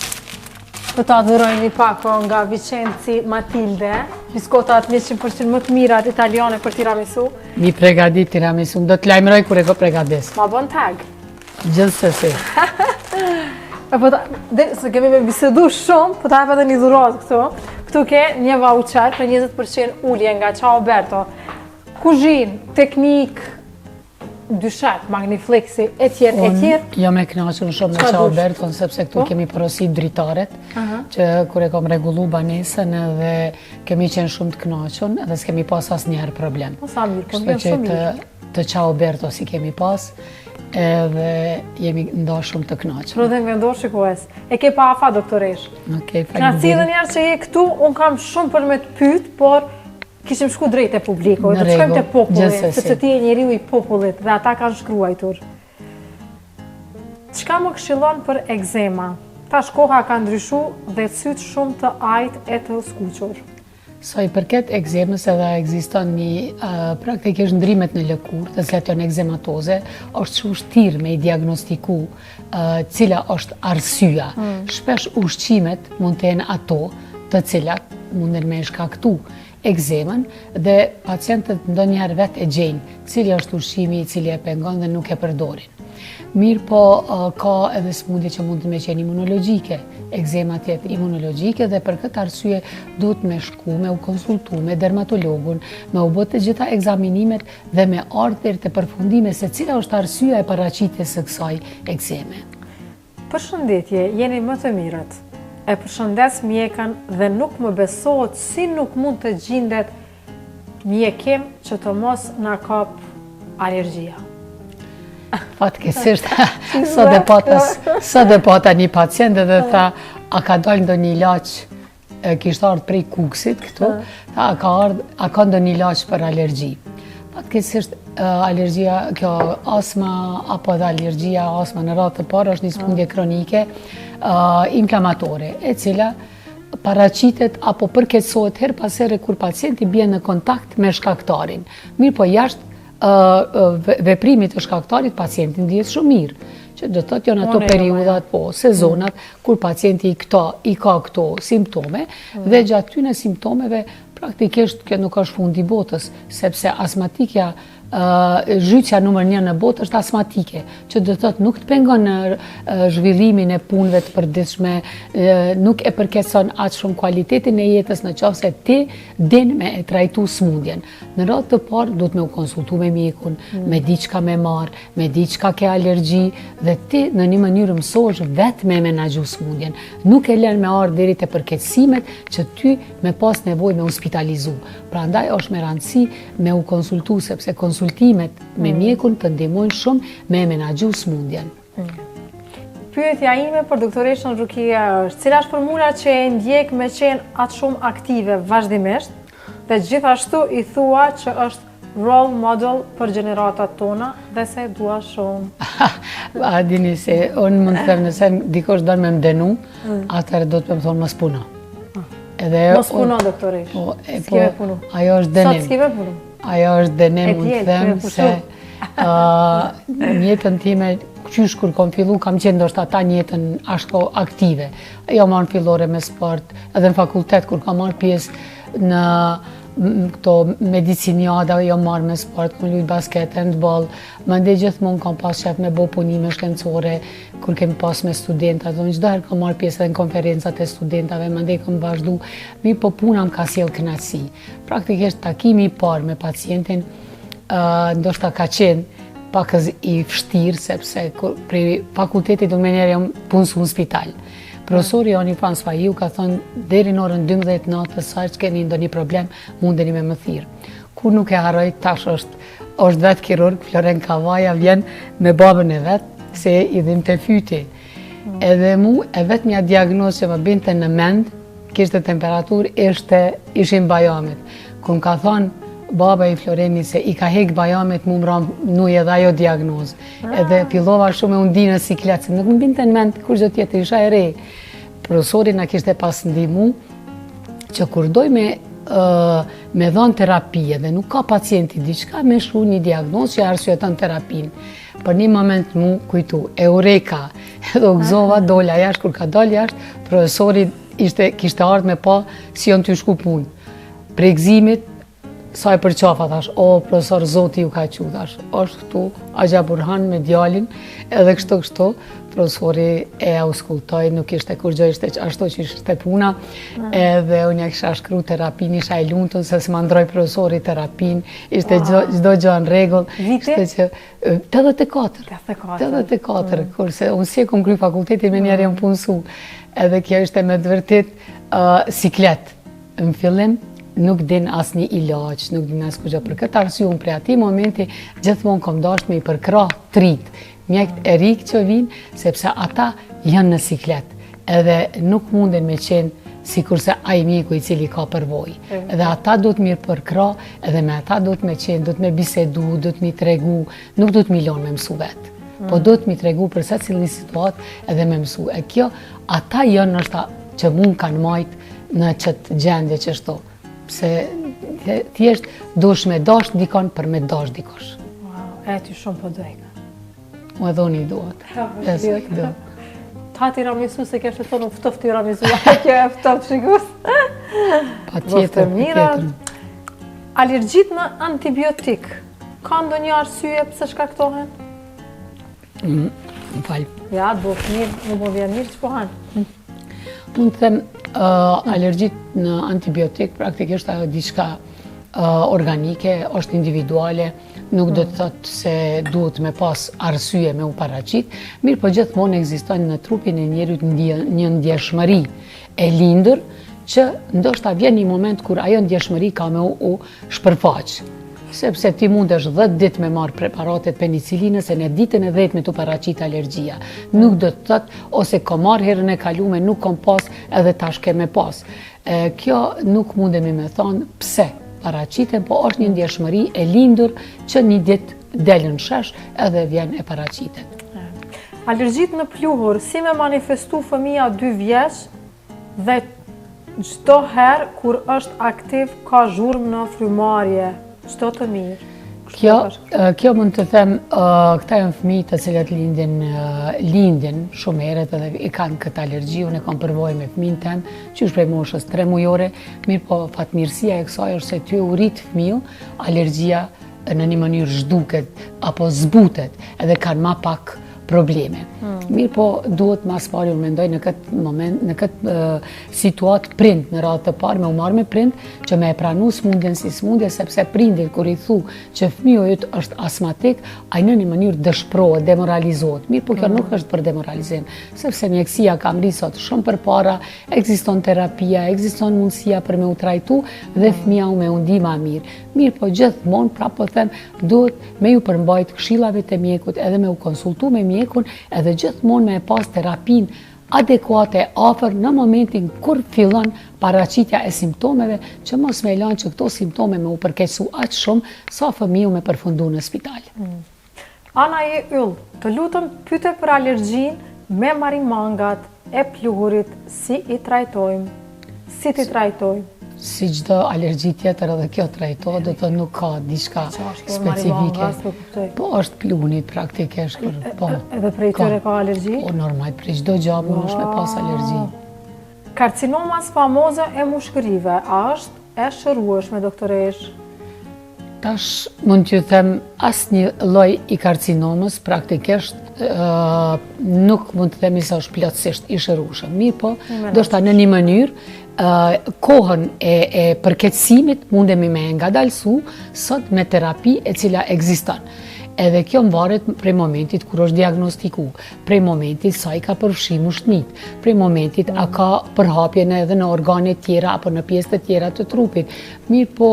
Po ta dhuroj një pako nga Vicenzi Matilde, biskotat 100% më të mirat italiane për tiramisu. Mi pregadit tiramisu, do të lajmëroj kur e ko pregadis. Ma bon tag. Gjithsesi. E po ta, dhe, se kemi me bisedu shumë, po ta jap edhe një dhuratë këtu. Këtu ke një voucher për 20% ulje nga Ciao Berto. Kuzhinë, teknikë, dyshek, magnifleksi, e tjerë, e tjerë. Jam e knaqun shumë me Ciao Berton, sepse këtu po? kemi porosit dritaret, që kur e kom rregullu banesën edhe kemi qenë shumë të knaqun, edhe s'kemi pas asnjëherë problem. Po sa mirë, po vjen shumë mirë. Të Ciao Berto si kemi pas, edhe jemi nda shumë të knaqun. Prodhim vendor shikues. E ke pa afa, doktoresh. Okej, faleminderit. Knaqësi edhe njëherë që je këtu, unë kam shumë për me të pyt, por Kishim shku drejt te publiku, do të shkojmë te populli, sepse ti je njeriu i popullit dhe ata kanë shkruajtur. Çka më këshillon për ekzema? Tash koha ka ndryshu dhe sytë shumë të ajtë e të skuqur. Sa i përket ekzemës edhe ekziston një praktikisht ndrimet në lëkurë, të cilat janë ekzematoze, është shumë vështirë me i diagnostiku cila është arsyeja. Mm. Shpesh ushqimet mund të jenë ato të cilat munden me shkaktu. ekzemën dhe pacientët ndonjëherë vetë e gjejnë cili është ushqimi i cili e pengon dhe nuk e përdorin. Mirëpo ka edhe smundje që mund të me qenë imunologjike, ekzema të jetë imunologjike dhe për këtë arsye duhet me shku, me u konsultu me dermatologun, me u bë të gjitha ekzaminimet dhe me ardhë deri te përfundimi se cila është arsyeja e paraqitjes së kësaj ekzeme. Përshëndetje, jeni më të mirët. E përshëndes mjekën dhe nuk më besohet si nuk mund të gjindet mjekim që të mos na kap alergjia. Fatkeqësisht, sot e pata, sot e pata një pacient dhe tha, a ka dalë ndonjë ilaç kishte ardhë prej Kuksit këtu, tha, a ka ardhë, a ka ndonjë ilaç për alergji. Fatkeqësisht, alergjia, kjo asma, apo edhe alergjia, asma në radhë të parë, është një sëmundje kronike, inflamatore, e cila paraqitet apo përkeqësohet herë pas here kur pacienti bie në kontakt me shkaktarin. Mirëpo jashtë veprimit të shkaktarit, pacienti ndihet shumë mirë. Që do të thotë janë ato periudhat, po, sezonat, kur pacienti i këto, i ka këto simptome, mm. dhe gjatë këtyne simptomeve, praktikisht kjo nuk është fundi i botës, sepse asmatikja, zhytja numër një në botë është asmatike, që do të thotë nuk të pengon në zhvillimin e punëve të përditshme, nuk e përkeqëson aq shumë kualitetin e jetës në qoftë se ti din me e trajtu smundjen. Në radhë të parë, duhet me u konsultu me mjekun, mm. me di çka me marrë, me di çka ke alergji, dhe ti në një mënyrë mësohesh vetë me menaxhu smundjen. Nuk e len me ardhë deri te përkeqësimet që ty me pas nevojë me u spitalizu. Prandaj është me rëndësi me u konsultu, sepse konsultimet me mm. mjekun të ndihmojnë shumë me menaxhu smundjen. Mm. Pyetja ime për doktoreshën Rukia është, cila është formula që e ndjek me qenë aq shumë aktive vazhdimisht dhe gjithashtu i thua që është role model për gjeneratat tona dhe se e dua shumë. A dini se unë mund të them nëse dikush don me më dënu, mm. atëherë do të më thonë mos puno. Ah. Edhe mos puno doktoreshë. Po, e po, punu. Ajo është dënim. Sot s'ke punu. Ajo është dënim, mund të them se në jetën time qysh kur kom fillu, kam qenë ndoshta ata një jetën ashtu aktive. Jo marrë fillore me sport, edhe në fakultet kur kam marrë pjesë në këto mediciniada, jo marrë me sport, kom lujt basket, handball, mandej gjithmonë kam pas qef me bo punime shkencore, kur kemi pas me studenta, dhe çdo herë kam marrë pjesë edhe në konferencat e studentave, mandej kam vazhdu, mirëpo puna më ka sjellë kënaqësi. Praktikisht takimi i parë me pacientin, ndoshta ka qenë pakëz i vështirë, sepse prej fakultetit unë menjëherë jam punësu në spital. Profesori jonë Ifan Spahiu ka thonë deri në orën 12 natës sa që keni ndonjë problem, mundeni me më thirrë. Kur nuk e harroj, tash është, është vetë kirurg, Floren Kavaja vjen me babën e vet, se i dhimte fyti. Mm. Edhe mu, e vetmja diagnozë që më binte në mend, kishte temperaturë, ishte, ishin bajamet. Kur më ka thonë baba i Florenit se i ka hek bajamet, mu më ra n'ujë edhe ajo diagnozë. Ah. Edhe fillova shumë me u ndi në siklet, se nuk më binte në mend kurgjë tjetër, isha e re. Profesori na kishte pas ndihmu, që kur doj me, me dhonë terapi edhe nuk ka pacienti diçka, me shkru një diagnozë që arsyeton terapinë. Për një moment m'u kujtu, eureka, edhe u gëzova, dola jashtë, kur ka dalë jashtë, profesori ishte, kishte ardhë me pa si janë tu shku punët. Prej gëzimit, sa e përqafa, thash, o, profesor, zoti ju ka çu, thash, është këtu, Axha Burhan me djalin, edhe kështu kështu, profesori e auskultoi, nuk ishte kurgjë, ishte ashtu që ishte puna, mm. edhe unë ja kisha shkru terapinë, isha e lumtun, se s'ma ndrroi profesori terapinë, ishte çdo gjë në rregull. Viti? Ishte që, 84. 84, mm. kurse unë si e kom kry fakultetin menjëherë jam punësu, edhe kjo ishte me të vërtet siklet. Në fillim nuk din asnjë ilaç, nuk din as kurgjë. Për këtë arsye unë prej atij momenti gjithmonë kom dashtë me i përkrah të rijt, mjekët e ri që vijnë, sepse ata janë në siklet, edhe nuk munden me qenë sikurse ai mjeku i cili ka përvojë. Edhe ata duhet me i përkrah, edhe me ata duhet me qenë, duhet me bisedu, duhet me i tregu, nuk duhet me i lonë me mësu vetë. Po mm. duhet me i tregu për secilën situatë edhe me mësu. E kjo, ata janë ndoshta që mu m'kanë majtë në qëtë gjendje qështu. Se thjesht duhesh me dasht dikon për me dasht dikush. Wow, e ty shumë po dojka. U edhe unë i duhet. E i duhet. Ta tiramisu se kështë të thonë, ftof tiramisu, a kjo e ftof shikus. Pa tjetër, pa tjetër. Alergjitë në antibiotik, ka ndonjë arsye pse shkaktohen? Mm, më fal. Ja, do të mirë, nuk më vjen mirë që po han. Mund të them, uh, alergjitë në antibiotik praktikisht ajo diçka uh, organike, është individuale, nuk do të thotë se duhet me pas arsye me u paraqit, mirëpo gjithmonë ekziston në trupin e njeriut një ndjeshmëri e lindur, që ndoshta vjen një moment kur ajo ndjeshmëri ka me u shpërfaq. Sepse ti mundesh 10 ditë me marrë preparatet penicilinës e në ditën e 10 me t'u paraqit alergjia. Nuk do të thotë ose kom marrë herën e kalume, nuk kom pas edhe tash ke me pas. E, kjo nuk mundemi me thonë pse paraqiten, po është një ndjeshmëri e lindur që një ditë del në shesh edhe vjen e paraqitet. Alergjitë në pluhur, si me manifestu fëmija 2 vjeç dhe çdo herë kur është aktiv ka zhurmë në frymarrje, çdo të mirë. Kjo, kjo mund të them, këta janë fëmijë të cilët lindin, lindin shumë herët edhe i kanë këtë alergji, unë e kam përvojë me fëmijën tem, qysh prej moshës 3 mujore, mirëpo fatmirësia e kësaj është se tu u rrit fëmiu, alergjia në një mënyrë zhduket apo zbutet edhe kanë ma pak probleme. Hmm. Mirëpo, duhet ma s'pari, unë mendoj në këtë moment, në këtë situatë prind në radhë të parë, me u marrë me prind, që me e pranu smundjen si smundje, sepse prindit kur i thu që fëmiu yt është asmatik, ai në një mënyrë dëshprohet, demoralizohet. Mirëpo, kjo hmm. nuk është për demoralizim, sepse mjekësia ka mri sot shumë përpara, ekziston terapia, ekziston mundësia për me u trajtu dhe hmm. fëmija me u ndi ma mirë. Mirëpo gjithmonë, prapë po them, duhet me ju përmbajt këshillave të mjekut edhe me u konsultu me mjekun edhe gjithmonë me e pas terapinë adekuate afër në momentin kur fillon paraqitja e simptomeve që mos me lanë që këto simptome me u përkeqësu aq shumë sa fëmiu me përfundu në spital. Mm. Ana je yll, të lutem pyte për alergjinë me marimangat e pluhurit si i trajtojmë, si t'i trajtojmë. Si çdo alergji tjetër edhe kjo trajtohet, do të thotë nuk ka diçka specifike. Po është pluhni praktikisht kur po. Edhe prej tyre ka alergji? Po normal, prej çdo gjë mundesh me pas alergji. Karcinoma skuamoze e mushkërive, a është e shërueshme doktoreshë? Tash mund t'ju them asnjë lloj i karcinomës praktikisht nuk mund të themi se është plotësisht i shërueshëm. Mirëpo, ndoshta në një mënyrë kohën e, e përkeqësimit mundemi me e ngadalësu sot me terapi e cila ekziston. Edhe kjo mvaret prej momentit kur është diagnostiku, prej momentit sa i ka përfshi mushnit, prej momentit a ka përhapje edhe në organe tjera apo në pjesë të tjera të trupit. Mirëpo,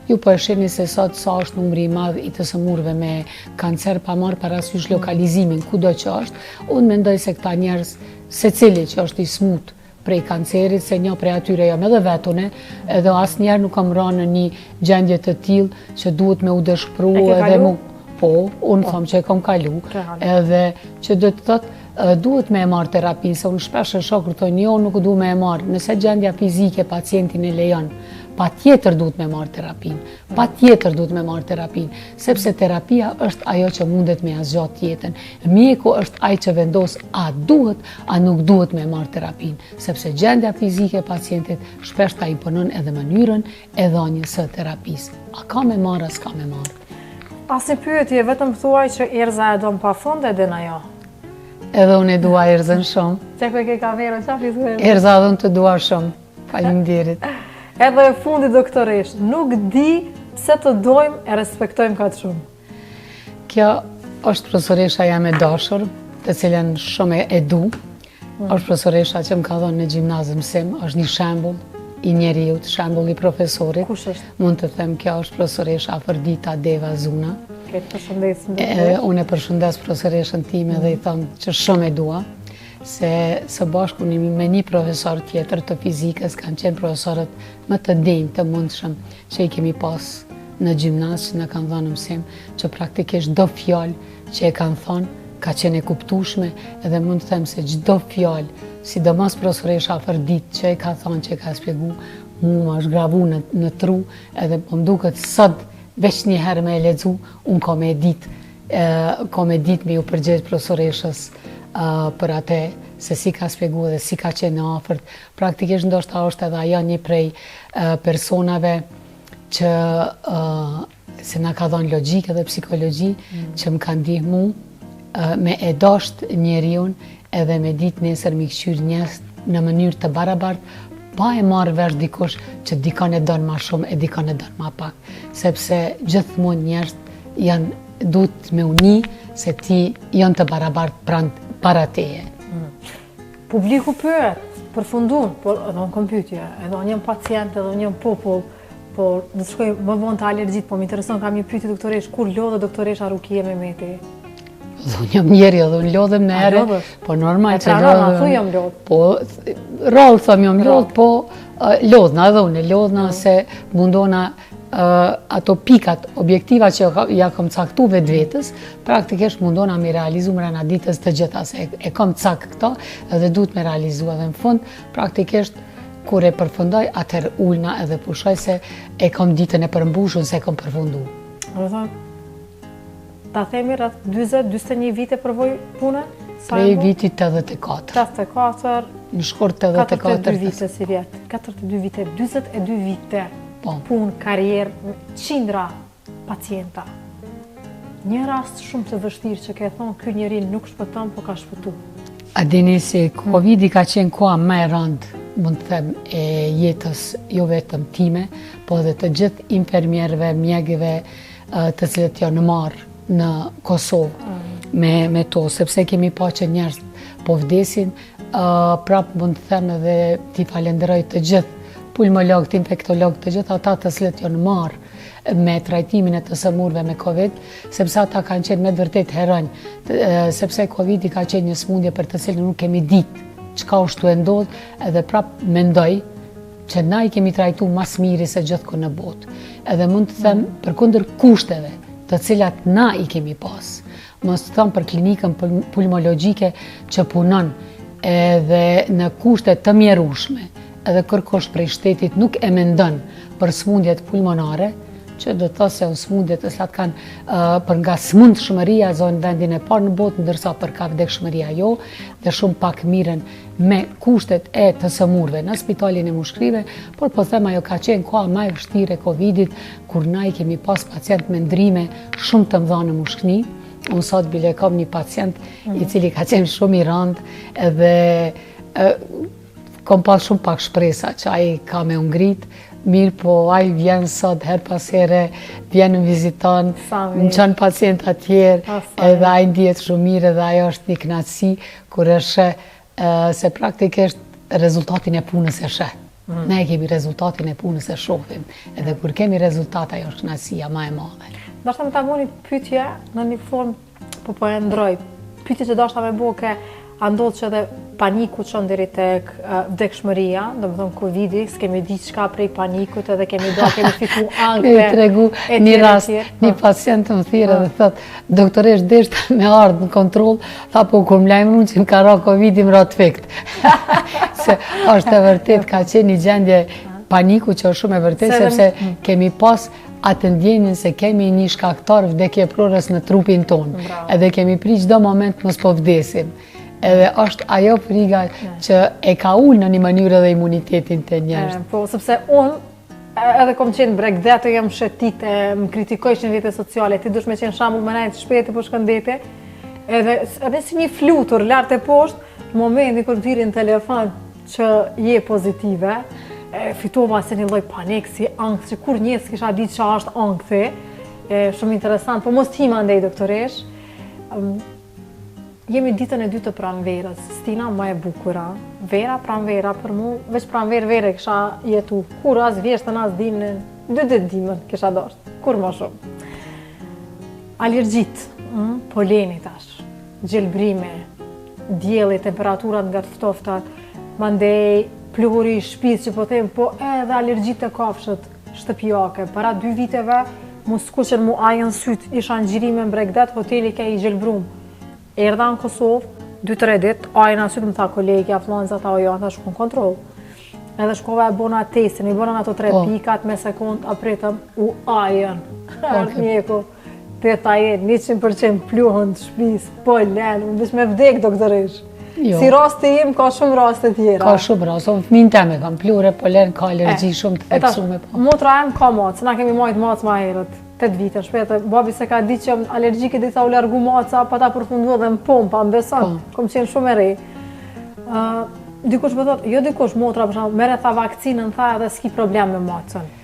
ju po e shihni se sot sa është numri i madh i të sëmurëve me kancer pa marrë parasysh lokalizimin, kudo që është, unë mendoj se këta njerëz, secili që është i smut prej kancerit, se një prej atyre jam edhe vetë une, edhe asnjëherë nuk kam ra në një gjendje të tillë që duhet me u dëshpru edhe mu... Po, unë po. them që e kam kalu, edhe që do të thotë, Duhet me e marrë terapinë, se unë shpesh e shoh kur thonë jo, nuk du me e marrë. Nëse gjendja fizike pacientin e lejon, patjetër duhet me marrë terapinë, patjetër duhet me marrë terapinë, sepse terapia është ajo që mundet me ia zgjat jetën. Mjeku është ai që vendos a duhet, a nuk duhet me marrë terapinë, sepse gjendja fizike e pacientit shpesh ta imponon edhe mënyrën e dhënies së terapisë. A ka me marrë, a s'ka me marrë? Asnjë pyetje, vetëm thuaj që Erza e don pa fund e din ajo. Edhe unë e dua Erzën shumë. Që ku e ke kamerën, ça pi thuaj? Erza edhe unë të dua shumë. Faleminderit. Edhe e fundit doktoreshë, nuk di pse të dojmë e respektojmë kaq shumë. Kjo është profesoresha jeme e dashur, të cilën shumë e du. Mm. Është profesoresha që më ka dhënë në gjimnaz mësim, është një shembull i njeriut, shembull i profesorit. Kush është? Mund të them kjo është profesoresha Afërdita Deva Zuna. E përshëndesim dhe Unë e përshëndes profesoreshën time dhe i them që shumë e dua, se së bashku me një profesor tjetër të fizikës kanë qenë profesorët më të denjë të mundshëm që i kemi pas në gjimnaz që na kanë dhënë mësim, që praktikisht çdo fjalë që e kanë thonë, ka qenë e kuptushme edhe mund të them se çdo fjalë, sidomos profesoresha Afërditë që e ka thonë, që e ka spjegu, mu më është gravu në, në tru edhe po më duket sot veç një herë me e lexu, unë kom me ditë, kom me ditë me ju përgjegj profesoreshës për ate se si ka spjegu dhe si ka qenë e afërt. Praktikisht ndoshta është edhe ajo një prej personave. që se na ka dhonë logjikë dhe psikologji mm. që më ka ndihmu me e dasht njeriun edhe me ditë nesër m'i kqyr njerëz në mënyrë të barabart, pa e marrë vesh dikush që dikon e don ma shumë e dikon e don ma pak, sepse gjithmonë njerëz janë duhet me u ni se ti janë të barabart pran, para teje. Mm. Publiku pyet, përfundun, por edhe unë kom pyetje, edhe unë jam pacient, edhe unë jam popull, por do të shkoj më vonë te alergjitë, po më intereson kam një pyetje doktoreshë, kur lodhet doktoresha Rukije Mehmeti? Dhe unë jam njeri, edhe unë lodhem najherë, po normal që lodhem. E pra, jam lodhë. Po, rrallë thom jam lodhë, po lodhna edhe unë, lodhna mm. se mundona ato pikat, objektiva që ja kom caktu vetvetes, praktikisht mundona mi realizu mrena ditës të gjitha, se e kom cak këto edhe duhet me realizu edhe në fund, praktikisht kur e përfundoj, atëherë ulna edhe pushoj se e kom ditën e përmbushun se e kom përfundu. Do thonë, ta themi rreth 40-41 vite përvojë pune? Prej vitit 84. 84. Në shkurt 84. 42 vite sivjet. 42 vite, 42 vite. Po. Punë, karrierë, qindra pacienta. Një rast shumë të vështirë që ke thonë, ky njeri nuk shpëton, po ka shpëtu. A dini se Covidi ka qenë koha më e rëndë, mund të them, e jetës jo vetëm time, po edhe të gjithë infermierëve, mjekëve, të cilët janë marrë në Kosovë mm. me, me to, sepse kemi pa që njerëz po vdesin, prap mund të them edhe t'i falenderoj të gjithë pulmologët, infektologët, të gjithë ata të cilët janë marrë me trajtimin e të sëmurve me Covid, sepse ata kanë qenë me të vërtetë heronj, sepse Covidi ka qenë një sëmundje për të cilën nuk kemi ditë çka është tu e ndodhë, edhe prap mendoj që na i kemi trajtu ma s'miri se gjithkund në botë. Edhe mund të them mm. përkundër kushteve të cilat na i kemi pas. Mos të them për klinikën pulmologjike që punon edhe në kushte të mjerushme, edhe kërkush prej shtetit nuk e mendon për smundjet pulmonare, që do të thotë se smundjet të cilat kanë për nga smundshmëria zonë vendin e parë në botë, ndërsa për ka vdekshmëria jo, dhe shumë pak mirren me kushtet e të sëmurve në spitalin e mushkrive, por po them ajo ka qenë koha ma e vështirë e Covidit, kur na i kemi pas pacient me ndrime shumë të mëdha në mushkni. Unë sot bile kam një pacient i mhm. cili ka qenë shumë i rëndë edhe kom pas shumë pak shpresa që ai ka me u ngrit, mirëpo ai vjen sot herë pas here, vjen më viziton, më çon pacienta tjerë, edhe ai ndihet shumë mirë edhe ajo është një kënaqësi Kur e sheh se praktikisht rezultatin e punës e sheh. Mm. Ne e kemi rezultatin e punës e shohim. Edhe kur kemi rezultat, ajo është kënaqësia ma e madhe. Dashta me ta bo një pyetje në një formë, po po e ndroj. Pyetje që dashta me bo ke, a ndodh që edhe paniku çon deri tek vdekshmëria, domethonë Covidi, s'kemi di çka prej panikut edhe kemi do, kemi fitu ankthe. Me tregu një rast, një po. pacient më thirr edhe po. thot, Doktoreshë deshta me ardhë në kontroll, tha po kur më lajmërun që më ka ra Covidi më ra të fikt. Se është e vërtet, ka qenë një gjendje paniku që është shumë e vërtet, sepse mm. kemi pas atë ndjenjën se kemi një shkaktar vdekjeprurës në trupin tonë. Edhe kemi pri çdo moment mos po vdesim. Edhe është ajo friga që e ka ulë në një mënyrë edhe imunitetin te njerëzit. Po, sepse unë Edhe kom qenë n'bregdet e jam shetit e më kritikojshin në rrjete sociale, ti dush me qenë shambull me nejtë shpejt e po shkon deti. Edhe, edhe si një flutur, lart e poshtë, në momentin kur më thirrin telefon që je pozitive, e, fitova si një lloj panik, si ankth, që kurrë s'kisha ditë që është ankthi, e, shumë interesant, po mos t'him andej doktoreshë, Jemi ditën e dytë të pranverës, stina më e bukura. Vera, pranvera, për mu, veç pranverë verë kisha jetu. Kurrë as vjeshtën, as dimnin, dy ditë dimën kisha dashtë, kurrë më shumë. Alergjitë, mm, poleni tash, gjelbrimi, dielli, temperaturat nga të ftoftat, mandej pluhuri i shpisë që po them, po edhe alergjitë e kafshët shtëpiake. Para dy viteve, m'u skuqën m'u ajën sytë, isha në xhirime në bregdet, hoteli ke i gjelbrum. Erdha në Kosovë, 2-3 ditë, ajën sytë më tha kolegja, fllanza, tha o jo, tha shko në kontroll. Edhe shkova e bona testin, i bona ato tre po. pikat me sekund, a pritëm, u ajën. Erdh mjeku, te tha je, 100% pluhun të shpis, polen, unë veç me vdek, doktoreshë. Jo. Si rasti im, ka shumë raste tjera. Ka shumë raste, unë fëmijën tem e kam pluhur e polen, ka alergji shumë të theksume. Po. Motra em ka macë, na kemi majtë macë ma herët, 8 vite, shpejt, babi s'e ka di që jam alergjike, derisa u largu maca, pata përfundu edhe në pompa, më beson, po. kom qenë shumë e re. Dikush më thotë, jo dikush, motra, për shembull, merre tha vakcinën, tha edhe s'ki problem me macën.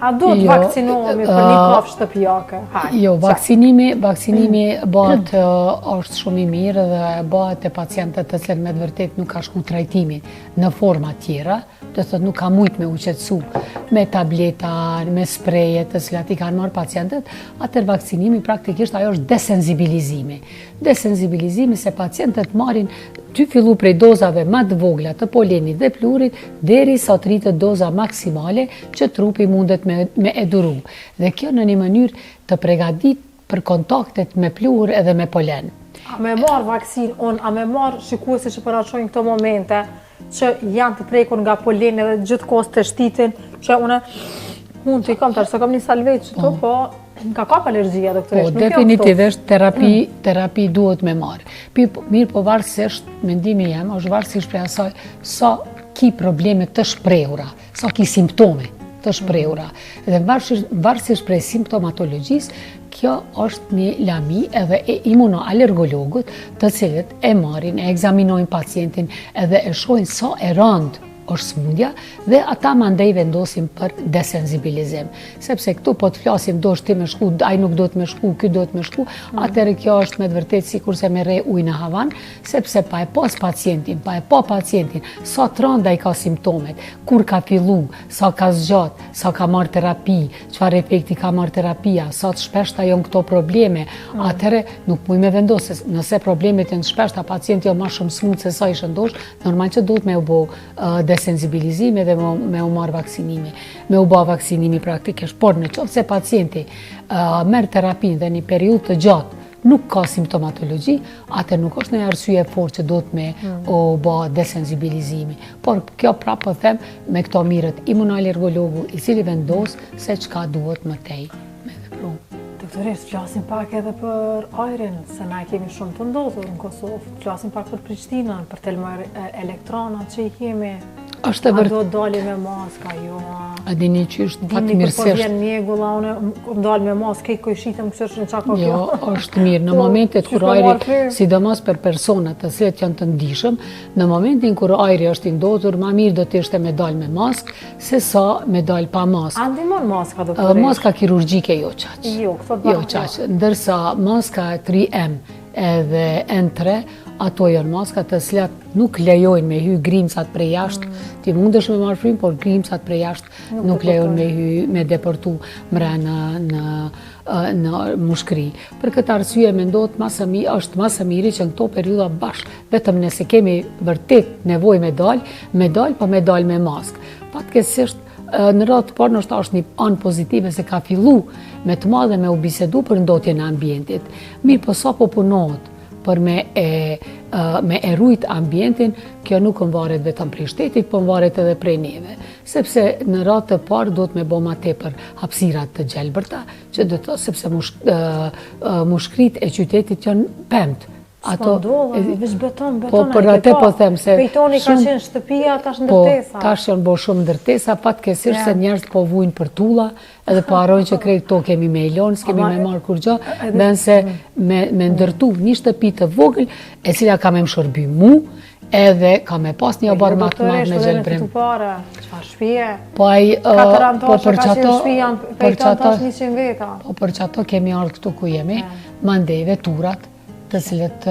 A duhet jo, vaksinohemi për një kafshë shtëpiake? Jo, vaksinimi, vaksinimi bëhet është shumë i mirë dhe bëhet te pacientët të cilët me të vërtetë nuk ka shku trajtimi në forma tjera, do të thotë nuk ka mujtë me u qetësu me tableta, me spreje të cilat i kanë marrë pacientët, atëherë vaksinimi praktikisht ajo është desenzibilizimi. Desenzibilizimi se pacientët marrin tu fillu prej dozave ma të vogla të polenit dhe pluhurit deri sa të rritet doza maksimale që trupi mundet me, me e duru. Dhe kjo në një mënyrë të pregadit për kontaktet me pluhur edhe me polen. A me marrë vaksinë unë, a me marrë shikuesi që po na shohin këto momente, që janë të prekur nga poleni dhe gjithë kohës teshtitin, që unë mund të i kam, tash s'e kam një salvetë që to, po, po ka kap alergjia, doktoreshë. Po, definitivisht terapi, mm. terapi duhet me marrë. Mirëpo varësisht, mendimi jem, është varësisht prej asaj sa ki probleme të shprehura, sa ki simptome të shprehura. Dhe varësisht prej simptomatologjisë, kjo është një lami edhe e imunoalergologut, të cilët e marrin, e ekzaminojnë pacientin edhe e shohin sa e rëndë është smundja dhe ata mandej vendosin për desenzibilizim. Sepse këtu po të flasim do ti me shku, ai nuk do të me shku, ky do të me shku, mm. atëherë kjo është me të vërtetë sikurse me rreh ujë në havan, sepse pa e pas pacientin, pa e pa pacientin, sa të rënda i ka simptomet, kur ka fillu, sa ka zgjat, sa ka marrë terapi, çfarë efekti ka marrë terapia, sa të shpeshta janë këto probleme, mm. atëherë nuk muj me vendosë, nëse problemet janë të shpeshta, pacienti o ma shumë smutë se sa i shëndosh, normal që duhet me u bo desenzibilizimi dhe me u marrë vaksinimi, me u bo vaksinimi praktikisht, por në qoftë se pacienti merr terapinë dhe një periudhë të gjatë, nuk ka simptomatologji, atëherë nuk është një arsye e fortë që duhet me mm. u ba desenzibilizimi. Por kjo prapë po them me këto merret imunoalergologu i cili vendos se çka duhet më tej me vepru. Doktoreshë, flasim pak edhe për ajrin, se na e kemi shumë të ndotur në Kosovë. Flasim pak për Prishtinën, për termoelektranat që i kemi. Është e vërtetë. A do të dalim me maska, jo. A dini që është fatmirësisht. Dini po vjen mjegulla, unë kom dalë me maskë, krejt kojshitë më kqyrshin çka kjo. Jo, është mirë. Në po, momentet kur ajri, sidomos për personat të cilët janë të ndjeshëm, në momentin kur ajri është i ndotur, ma mirë do të ishte me dalë me maskë, se sa me dalë pa maskë. A ndihmon maska, doktoreshë? Maska kirurgjike jo qaq. Jo, këto jo qaq. Ndërsa maska 3M edhe N3, ato janë maska të cilat nuk lejojnë me hy grimcat prej jashtë, mm. ti mundesh me marrë frymë, por grimcat prej jashtë nuk lejojnë me hy, me depërtu mrena në, në mushkri. Për këtë arsye mendohet ma së mi, është ma së miri që në këto periudha bash, vetëm nëse kemi vërtet nevojë me dal, me dal, po me dal me maskë. Fatkeqësisht, në radhë të parë ndoshta është një anë pozitive se ka fillu me të madhe me u bisedu për ndotjen e ambientit. Mirëpo sa po punohet, për me e, me e rujt ambientin, kjo nuk mvaret vetëm prej shtetit, po mvaret edhe prej neve. Sepse në radhë të parë duhet me bo ma tepër hapësira të gjelbërta, që do të thotë sepse mush, mushkrit e qytetit janë pemt. Ato, po ndodhë, veç beton, beton, po, për atë po them se... Betoni ka qenë shtëpia, tash po, ndërtesa. Po, tash janë bo shumë ndërtesa, fatkeqësisht se njerëzit po vujnë për tulla, Edhe po harrojnë që krejt këto kemi me i lonë, s'kemi me marrë kurgjo, se me, me ndërtu një shtëpi të vogël, e cila ka me më shërby mu, edhe ka me pas një oborr ma të madh me gjelbrim. Pare, çfarë shpije? Po ai, po për qato, për qato, po për qato kemi ardhë këtu ku jemi, mandej veturat, të cilët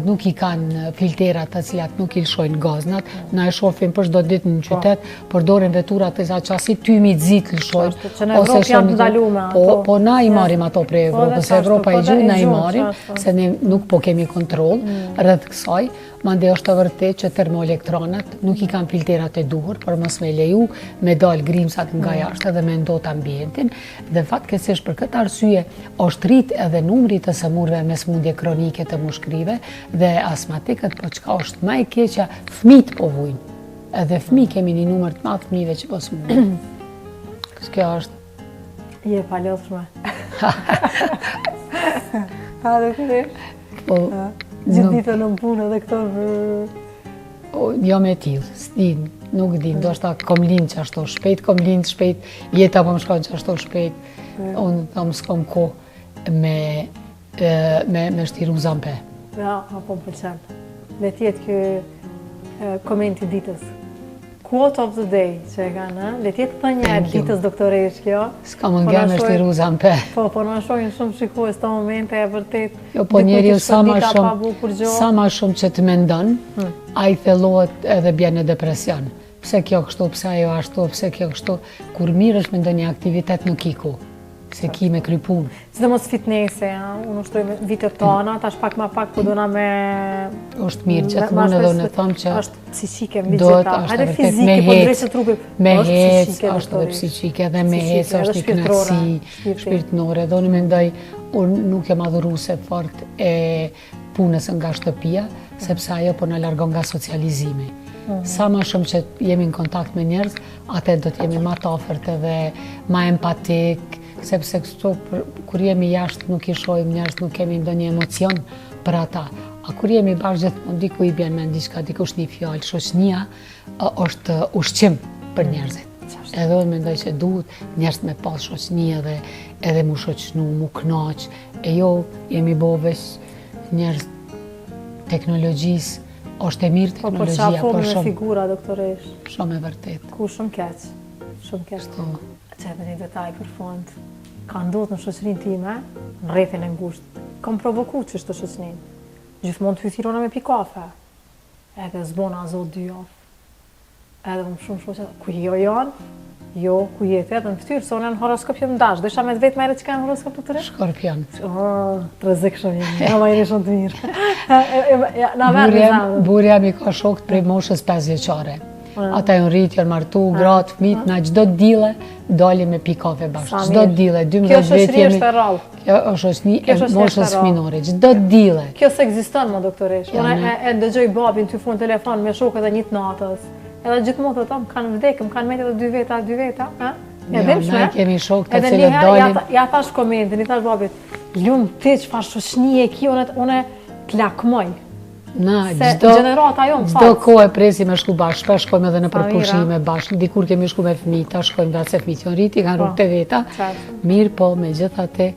nuk i kanë filterat, të cilat nuk i lëshojnë gaznat, na e shofim për çdo ditë në po. qytet, përdoren veturat të cilat qasi tymi të zi të lëshojnë. Që në Evropë janë të ndalume. Po, po na i marrim ato prej po, Evropës, Evropa i gjun, na i marrim, se ne nuk po kemi kontroll mm. rreth kësaj, Mandej është e vërtetë që termoelektranat nuk i kanë filterat e duhur për mos me leju me dal grimcat nga mm. jashtë edhe me ndot ambientin dhe fatkeqësisht për këtë arsye është rrit edhe numri i të sëmurëve me sëmundje kronike të mushkrive dhe astmatikët, po çka është ma e keqja, fëmijët po vujnë. Edhe fëmijë kemi një numër të madh fëmijëve që po sëmuren. Kjo është Je e palodhshme. Ha, dhe Po. Gjithë ditën në punë edhe këto... Jam e tillë, s'di, nuk di, ndoshta kom lind qashtu shpejt, kom lind shpejt, jeta po më shkon qashtu shpejt, unë thom s'kom kohë me, me, me shti rruza n'pe. Ja, po më pëlqen. Le t'jetë ky komenti i ditës. Quote of the day që e kanë, le t'jetë thënia e ditës doktoreshë kjo. S'ka më nga me shti rruza n'pe. Po, po na shohin shumë shikues të momente e vërtet. Jo, po njeriu sa ma shumë, sa ma shumë që të mendon, hmm. ai thellohet edhe bjen në depresion. Pse kjo kështu, pse ajo ashtu, pse kjo kështu, kur mirresh me ndonjë aktivitet nuk ki kohë se ki me kry punë. Sidomos fitnesi, ja, unë ushtroj me vitet tona, tash pak ma pak po dona me... është mirë, gjithmonë edhe unë them që... është psiqike, mbi gjitha. Hajde fizike, po drejtë trupit. Me hec, është edhe psiqike, dhe me hec, është një kënaqësi shpirtnore. Dhe unë mendoj, unë nuk jam adhuruse fort e punës nga shtëpia, sepse ajo po na largon nga socializimi. Mhm. Sa ma shumë që jemi në kontakt me njerëz, atë do të jemi ma të afërt edhe ma empatik, sepse kështu kur jemi jashtë nuk i shohim njerëz, nuk kemi ndonjë emocion për ata. A kur jemi bashkë gjithmonë diku i bjen mend diçka, dikush një fjalë, shoqënia është ushqim për mhm. njerëzit. Edhe unë mendoj që duhet njerëzit me pas shoqëni edhe edhe mu shoqnu, mu knaq, e jo jemi bo veç njerëz teknologjisë, është e mirë po, po, teknologjia, po, po shumë. figura, doktoresh. Shumë e vërtet. Ku shumë keq, shumë keq. Shto. Që edhe një detaj për fund, ka ndodhë në shoqërinë time, në rrethin e ngushtë, kam provoku qështu shoqërinë. Gjithmonë të thirrona me pi kafe. Edhe s'bona zo dy javë. Edhe më shumë shoqja, ku jo janë? Jo, ku jetë edhe në fytyrë, se unë në horoskop jam dash, desha me të vetë më herët çka në horoskop të tërë? Shkorpion. Oh, të rrezikshëm jemi, na më jeni shumë të mirë. Na merr një zemër. Burri jem i ka shokët prej moshës 5 vjeçare. Ata janë rritë, janë martu, gratë, fëmijët, na çdo dielle dalim me pi kafe bashkë. Çdo dielle, 12 vjet jemi. Kjo shoqëri është e rrallë. Kjo është shoqëni e moshës fëminore, çdo dielle. Kjo s'ekziston më doktoresh. Unë e, e dëgjoj babin tu fol n'telefon me shokët e një të natës. Edhe gjithmonë thotë, më kanë vdekë, më kanë mbetë edhe dy veta, dy veta, ha? E jo, dhimbshme. Ne kemi shokë të cilët dalin. Ja, ja thash komentin, i thash babit, lum ti çfarë shoqënie ki, unë unë të lakmoj. Na, çdo gjenerata jonë Çdo kohë e presim me shku bashkë, shpesh shkojmë edhe nëpër pushime bashkë. Dikur kemi shku me fëmijë, tash shkojmë vetë se fëmijët janë rritë, kanë rrugët e po, veta. Mirë, po megjithatë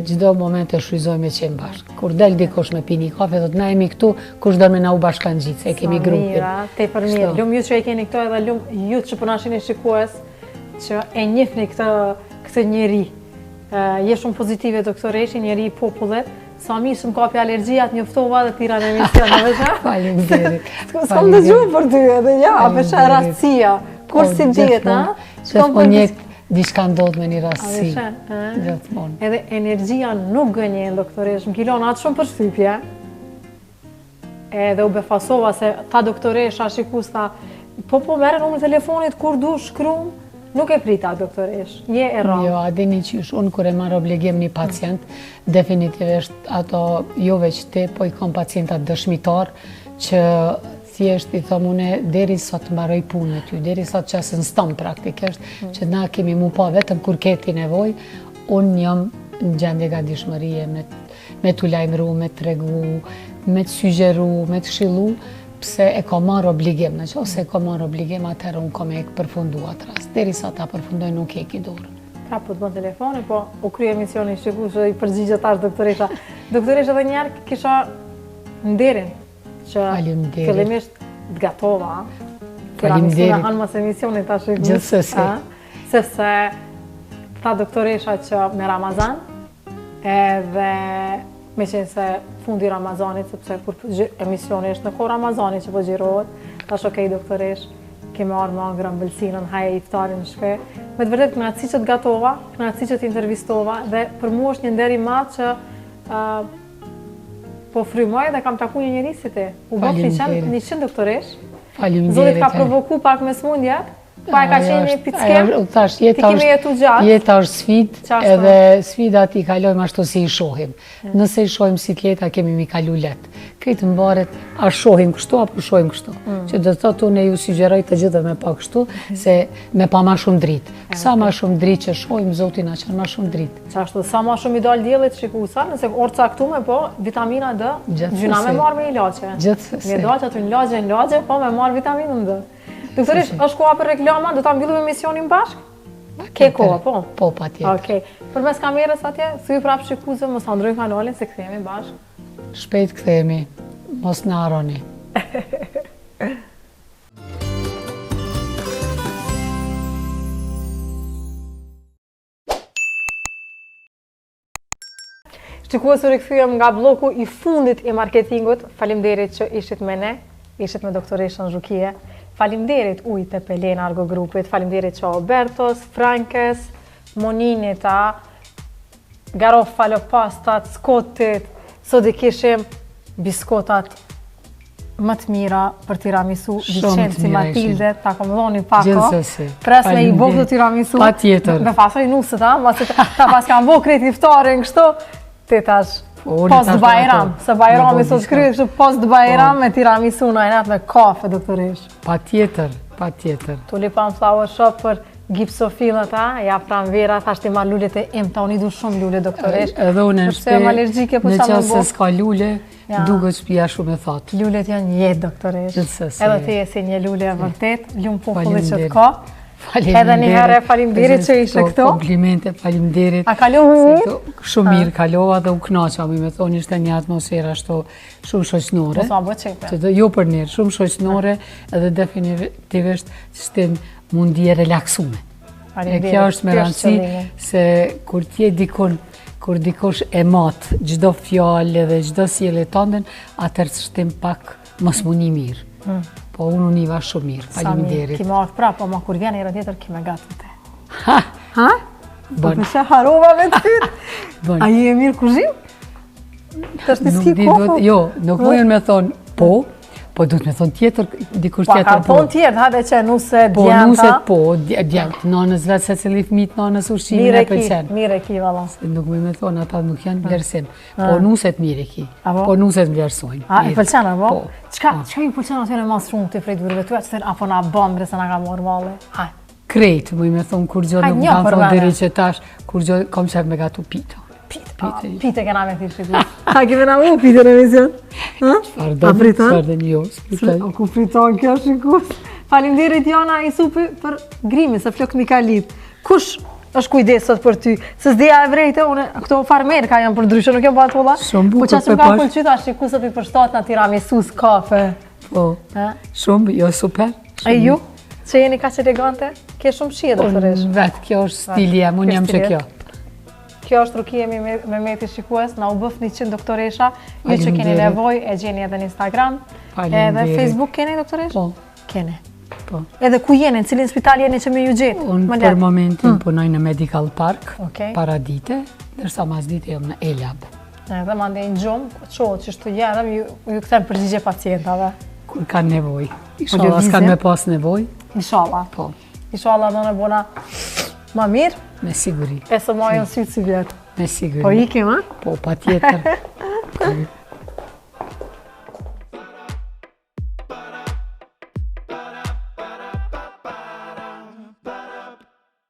çdo moment e shfrytëzojmë me qenë bashkë. Kur del dikush me pi një kafe, thotë na jemi këtu, kush do me na u bashkangjit, se e kemi grupin. Mirë, tepër mirë. Lum ju që e keni këto edhe lum ju që po na shihni shikues që e njihni këtë këtë njeri. Je shumë pozitive doktoreshi, njeri i popullit. Sa mirë që më kapi alergjia, të njoftova dhe thirra në emision, në veç, Faleminderit. S'kom dëgju për ty edhe, ja, veç rastësia. Kur po, si dihet, ha? Gjithmonë jetë, diçka ndodh me një rastësi. Gjithmonë. Edhe energjia nuk gënjen, doktoresh, më ki lonë atë shumë përshtypje. Edhe u befasova se tha doktoresha, shikus, tha, po po merre numrin e telefonit, kur du shkrum, nuk e prita doktoresh, je e rrallë. Jo, a dini qysh, unë kur e marr obligim një pacient, definitivisht ato jo veç ti, po i kom pacientat dëshmitar, që thjesht i thom une deri sa të mbaroj punë me ty, deri sa të qes në stan praktikisht, mm. që na kemi mu pa vetëm kur ke ti nevojë, unë jam në gjendje gatishmërie me me t'u lajmëru, me të tregu, me të sugjeru, me të këshillu, pse e kom marrë obligim, në qoftë se e kom marrë obligim, atëherë unë kom e përfundu atë rast, derisa ta përfundoj nuk heki dorë. Pra po të bën telefoni, po u kry emisioni shiku që i përgjigjet tash doktoresha. Doktoresha edhe njëherë kisha nderin që fillimisht të gatova. Faleminderit. Faleminderit. Hanë mas emisionit tash e Gjithsesi. Sepse tha doktoresha që me Ramazan, Edhe me qenë se fundi i Ramazanit, sepse kur emisioni është në kohë Ramazanit që po xhirohet, thash okej doktoresh, kemi ardhë me hangër ëmbëlsinën, haje iftarin në shpi. Me të vërtet, kënaqësi që të gatova, kënaqësi që të intervistova, dhe për mua është një nder i madh që uh, po frymoj dhe kam taku një njeri si ti. U bëftë një qind doktoresh. Faleminderit. Zoti t'ka provoku pak me smundjet, Pa e ka qenë një pickim, thash, jeta është, jeta është sfidë, edhe sfidat i kalojmë ashtu si i shohim. Nëse i shohim si të lehta, kemi mi kalu lehtë. Krejt mbaret, a shohim kështu, apo shohim kështu. Mm. Që do të thotë unë ju sugjeroj të gjithëve me pa kështu, se me pa ma shumë dritë. Sa ma shumë dritë që shohim, Zoti na çon ma shumë dritë. Qashtu, sa ma shumë i dalë diellit shikusa, nëse orë caktume, po, vitamina D, gjynah me marrë me ilaçe. Gjithsesi. Me dalë aty në lagje, në lagje, po me marrë vitaminën D. Doktoreshë, është koha për reklama, do ta mbyllim emisionin bashkë? Ke kohë, po? Po, patjetër. Okej. Përmes kamerës atje, thuju prapë shikuesve, mos ta ndrojnë kanalin, se kthehemi bashkë. Shpejt kthehemi, mos na harroni. Shikues u rikthyem nga blloku i fundit i marketingut. Faleminderit që ishit me ne, ishit me doktoreshën Zhukije. Faleminderit Ujë Tepelena Argo Grupit, faleminderit Ciao Bertos, Frankes, Moninit, a, Garofalo Pastat, Scottit, sot i kishim biskotat më të mira për tiramisu, Vicenzi Matilde, ta kom dhonë një pako. Gjithsesi. Pres me i bo këto tiramisu. Patjetër. Me pasoj nusët, a? Masi ta pas kam bo krejt iftarin kështu, ti tash po, post Bajram, se Bajrami sot kryet kështu post Bajram po. me tiramisu në enat me kafe, doktoreshë. Patjetër, patjetër. Tulipan Flower Shop për gipsofilët, a? Ja pranvera, thash ti marr lulet e imta, unë i du shumë lule, doktoreshë. Edhe unë në shpi, alergjike, po në qoftë se s'ka lule, Duket shpia shumë e thatë. Lulet janë jetë, doktoreshë. Gjithsesi. Edhe ti je si një lule e vërtetë, lum populli që të ka. Faleminderit. Edhe një herë faleminderit që ishe këtu. Komplimente, faleminderit. A kalove mirë? Shumë mirë kalova dhe u knaqa, me thonë ishte një atmosferë ashtu shumë shoqnore. Mos ma bë qepe. Jo për njerë, shumë shoqnore edhe definitivisht shtin m'u ndi e relaksume. E kjo është me rëndësi se kur ti je dikun Kur dikush e mat çdo fjalë dhe çdo sjellje tënden, atëherë të shtin pak mos m'u ni mirë. Mm. Po unë u niva shumë mirë, faleminderit. Ki me ardhë prapë, po ma kur vjen herën tjetër, ki me gatu te. Ha? Ha? Po të shë harova me të pytë. Bon. A je e mirë kuzhinë? Të është s'ki kohë? Jo, nuk mujën me thonë po, Po duhet me thonë tjetër, dikush po, tjetër po. Po, kanë thonë tjerë, hade që nuse po, djemta. Po, nuset po, djemtë, nanës vetë, secili fëmijë t'nanës ushqimin e pëlqen. Mirë e ki, valla. Nuk muj me thonë, ata nuk janë vlerësim. Po, nuset mirë e ki. Po, nuset vlerësojnë. A, e pëlqen, apo? Po. Çka, çka ju pëlqen atyre ma shumë të prej durve tuja, që thënë, apo na bën, bre, se na ka marrë malli? Hajde. Krejt, muj me thonë, kurgjo nuk më kanë thonë deri që tash, kurgjo kom qef me gatu pita. Pite, pite. Pite kena me thirrë shiku. A kemi na mu pite në emision? Çfarë do? Çfarë do jo? S'priton. O ku priton kjo shiku? Faleminderit Jana Isupi për grimin se flokët m'i ka lidh. Kush është kujdesët për ty? Se s'dija e vrejte, unë këto farmer ka janë për ndryshe, nuk janë pa tolla. Shumë bukur Po qaq më ka pëlqy tash shiku se i përshtat na tiramisu kafe. Po. Shumë, jo super. E ju? Që jeni kaq elegante? Ke shumë shije doktoreshë. Vetë, kjo është stili jem, unë jam që kjo. Kjo është Rukije Mehmeti shikues, na u bëftë 100 doktoresha, ju që keni nevojë e gjeni edhe në Instagram, edhe Facebook keni doktoreshë? Po. Keni. Po. Edhe ku jeni, në cilin spital jeni që me ju gjetë? Unë për momentin hmm. punoj në Medical Park, paradite, ndërsa masdite jam në Elab. Edhe mandej në gjumë, qohët që shtë jenë, ju, ju kthen përgjigje pacientave. Kur kanë nevojë. Inshallah, s'kanë me pas nevojë. Inshallah. Po. Inshallah, do në bona ma mirë. Me siguri. E së majën sytë si vjetë. Me siguri. Po ikim, a? Po, patjetër.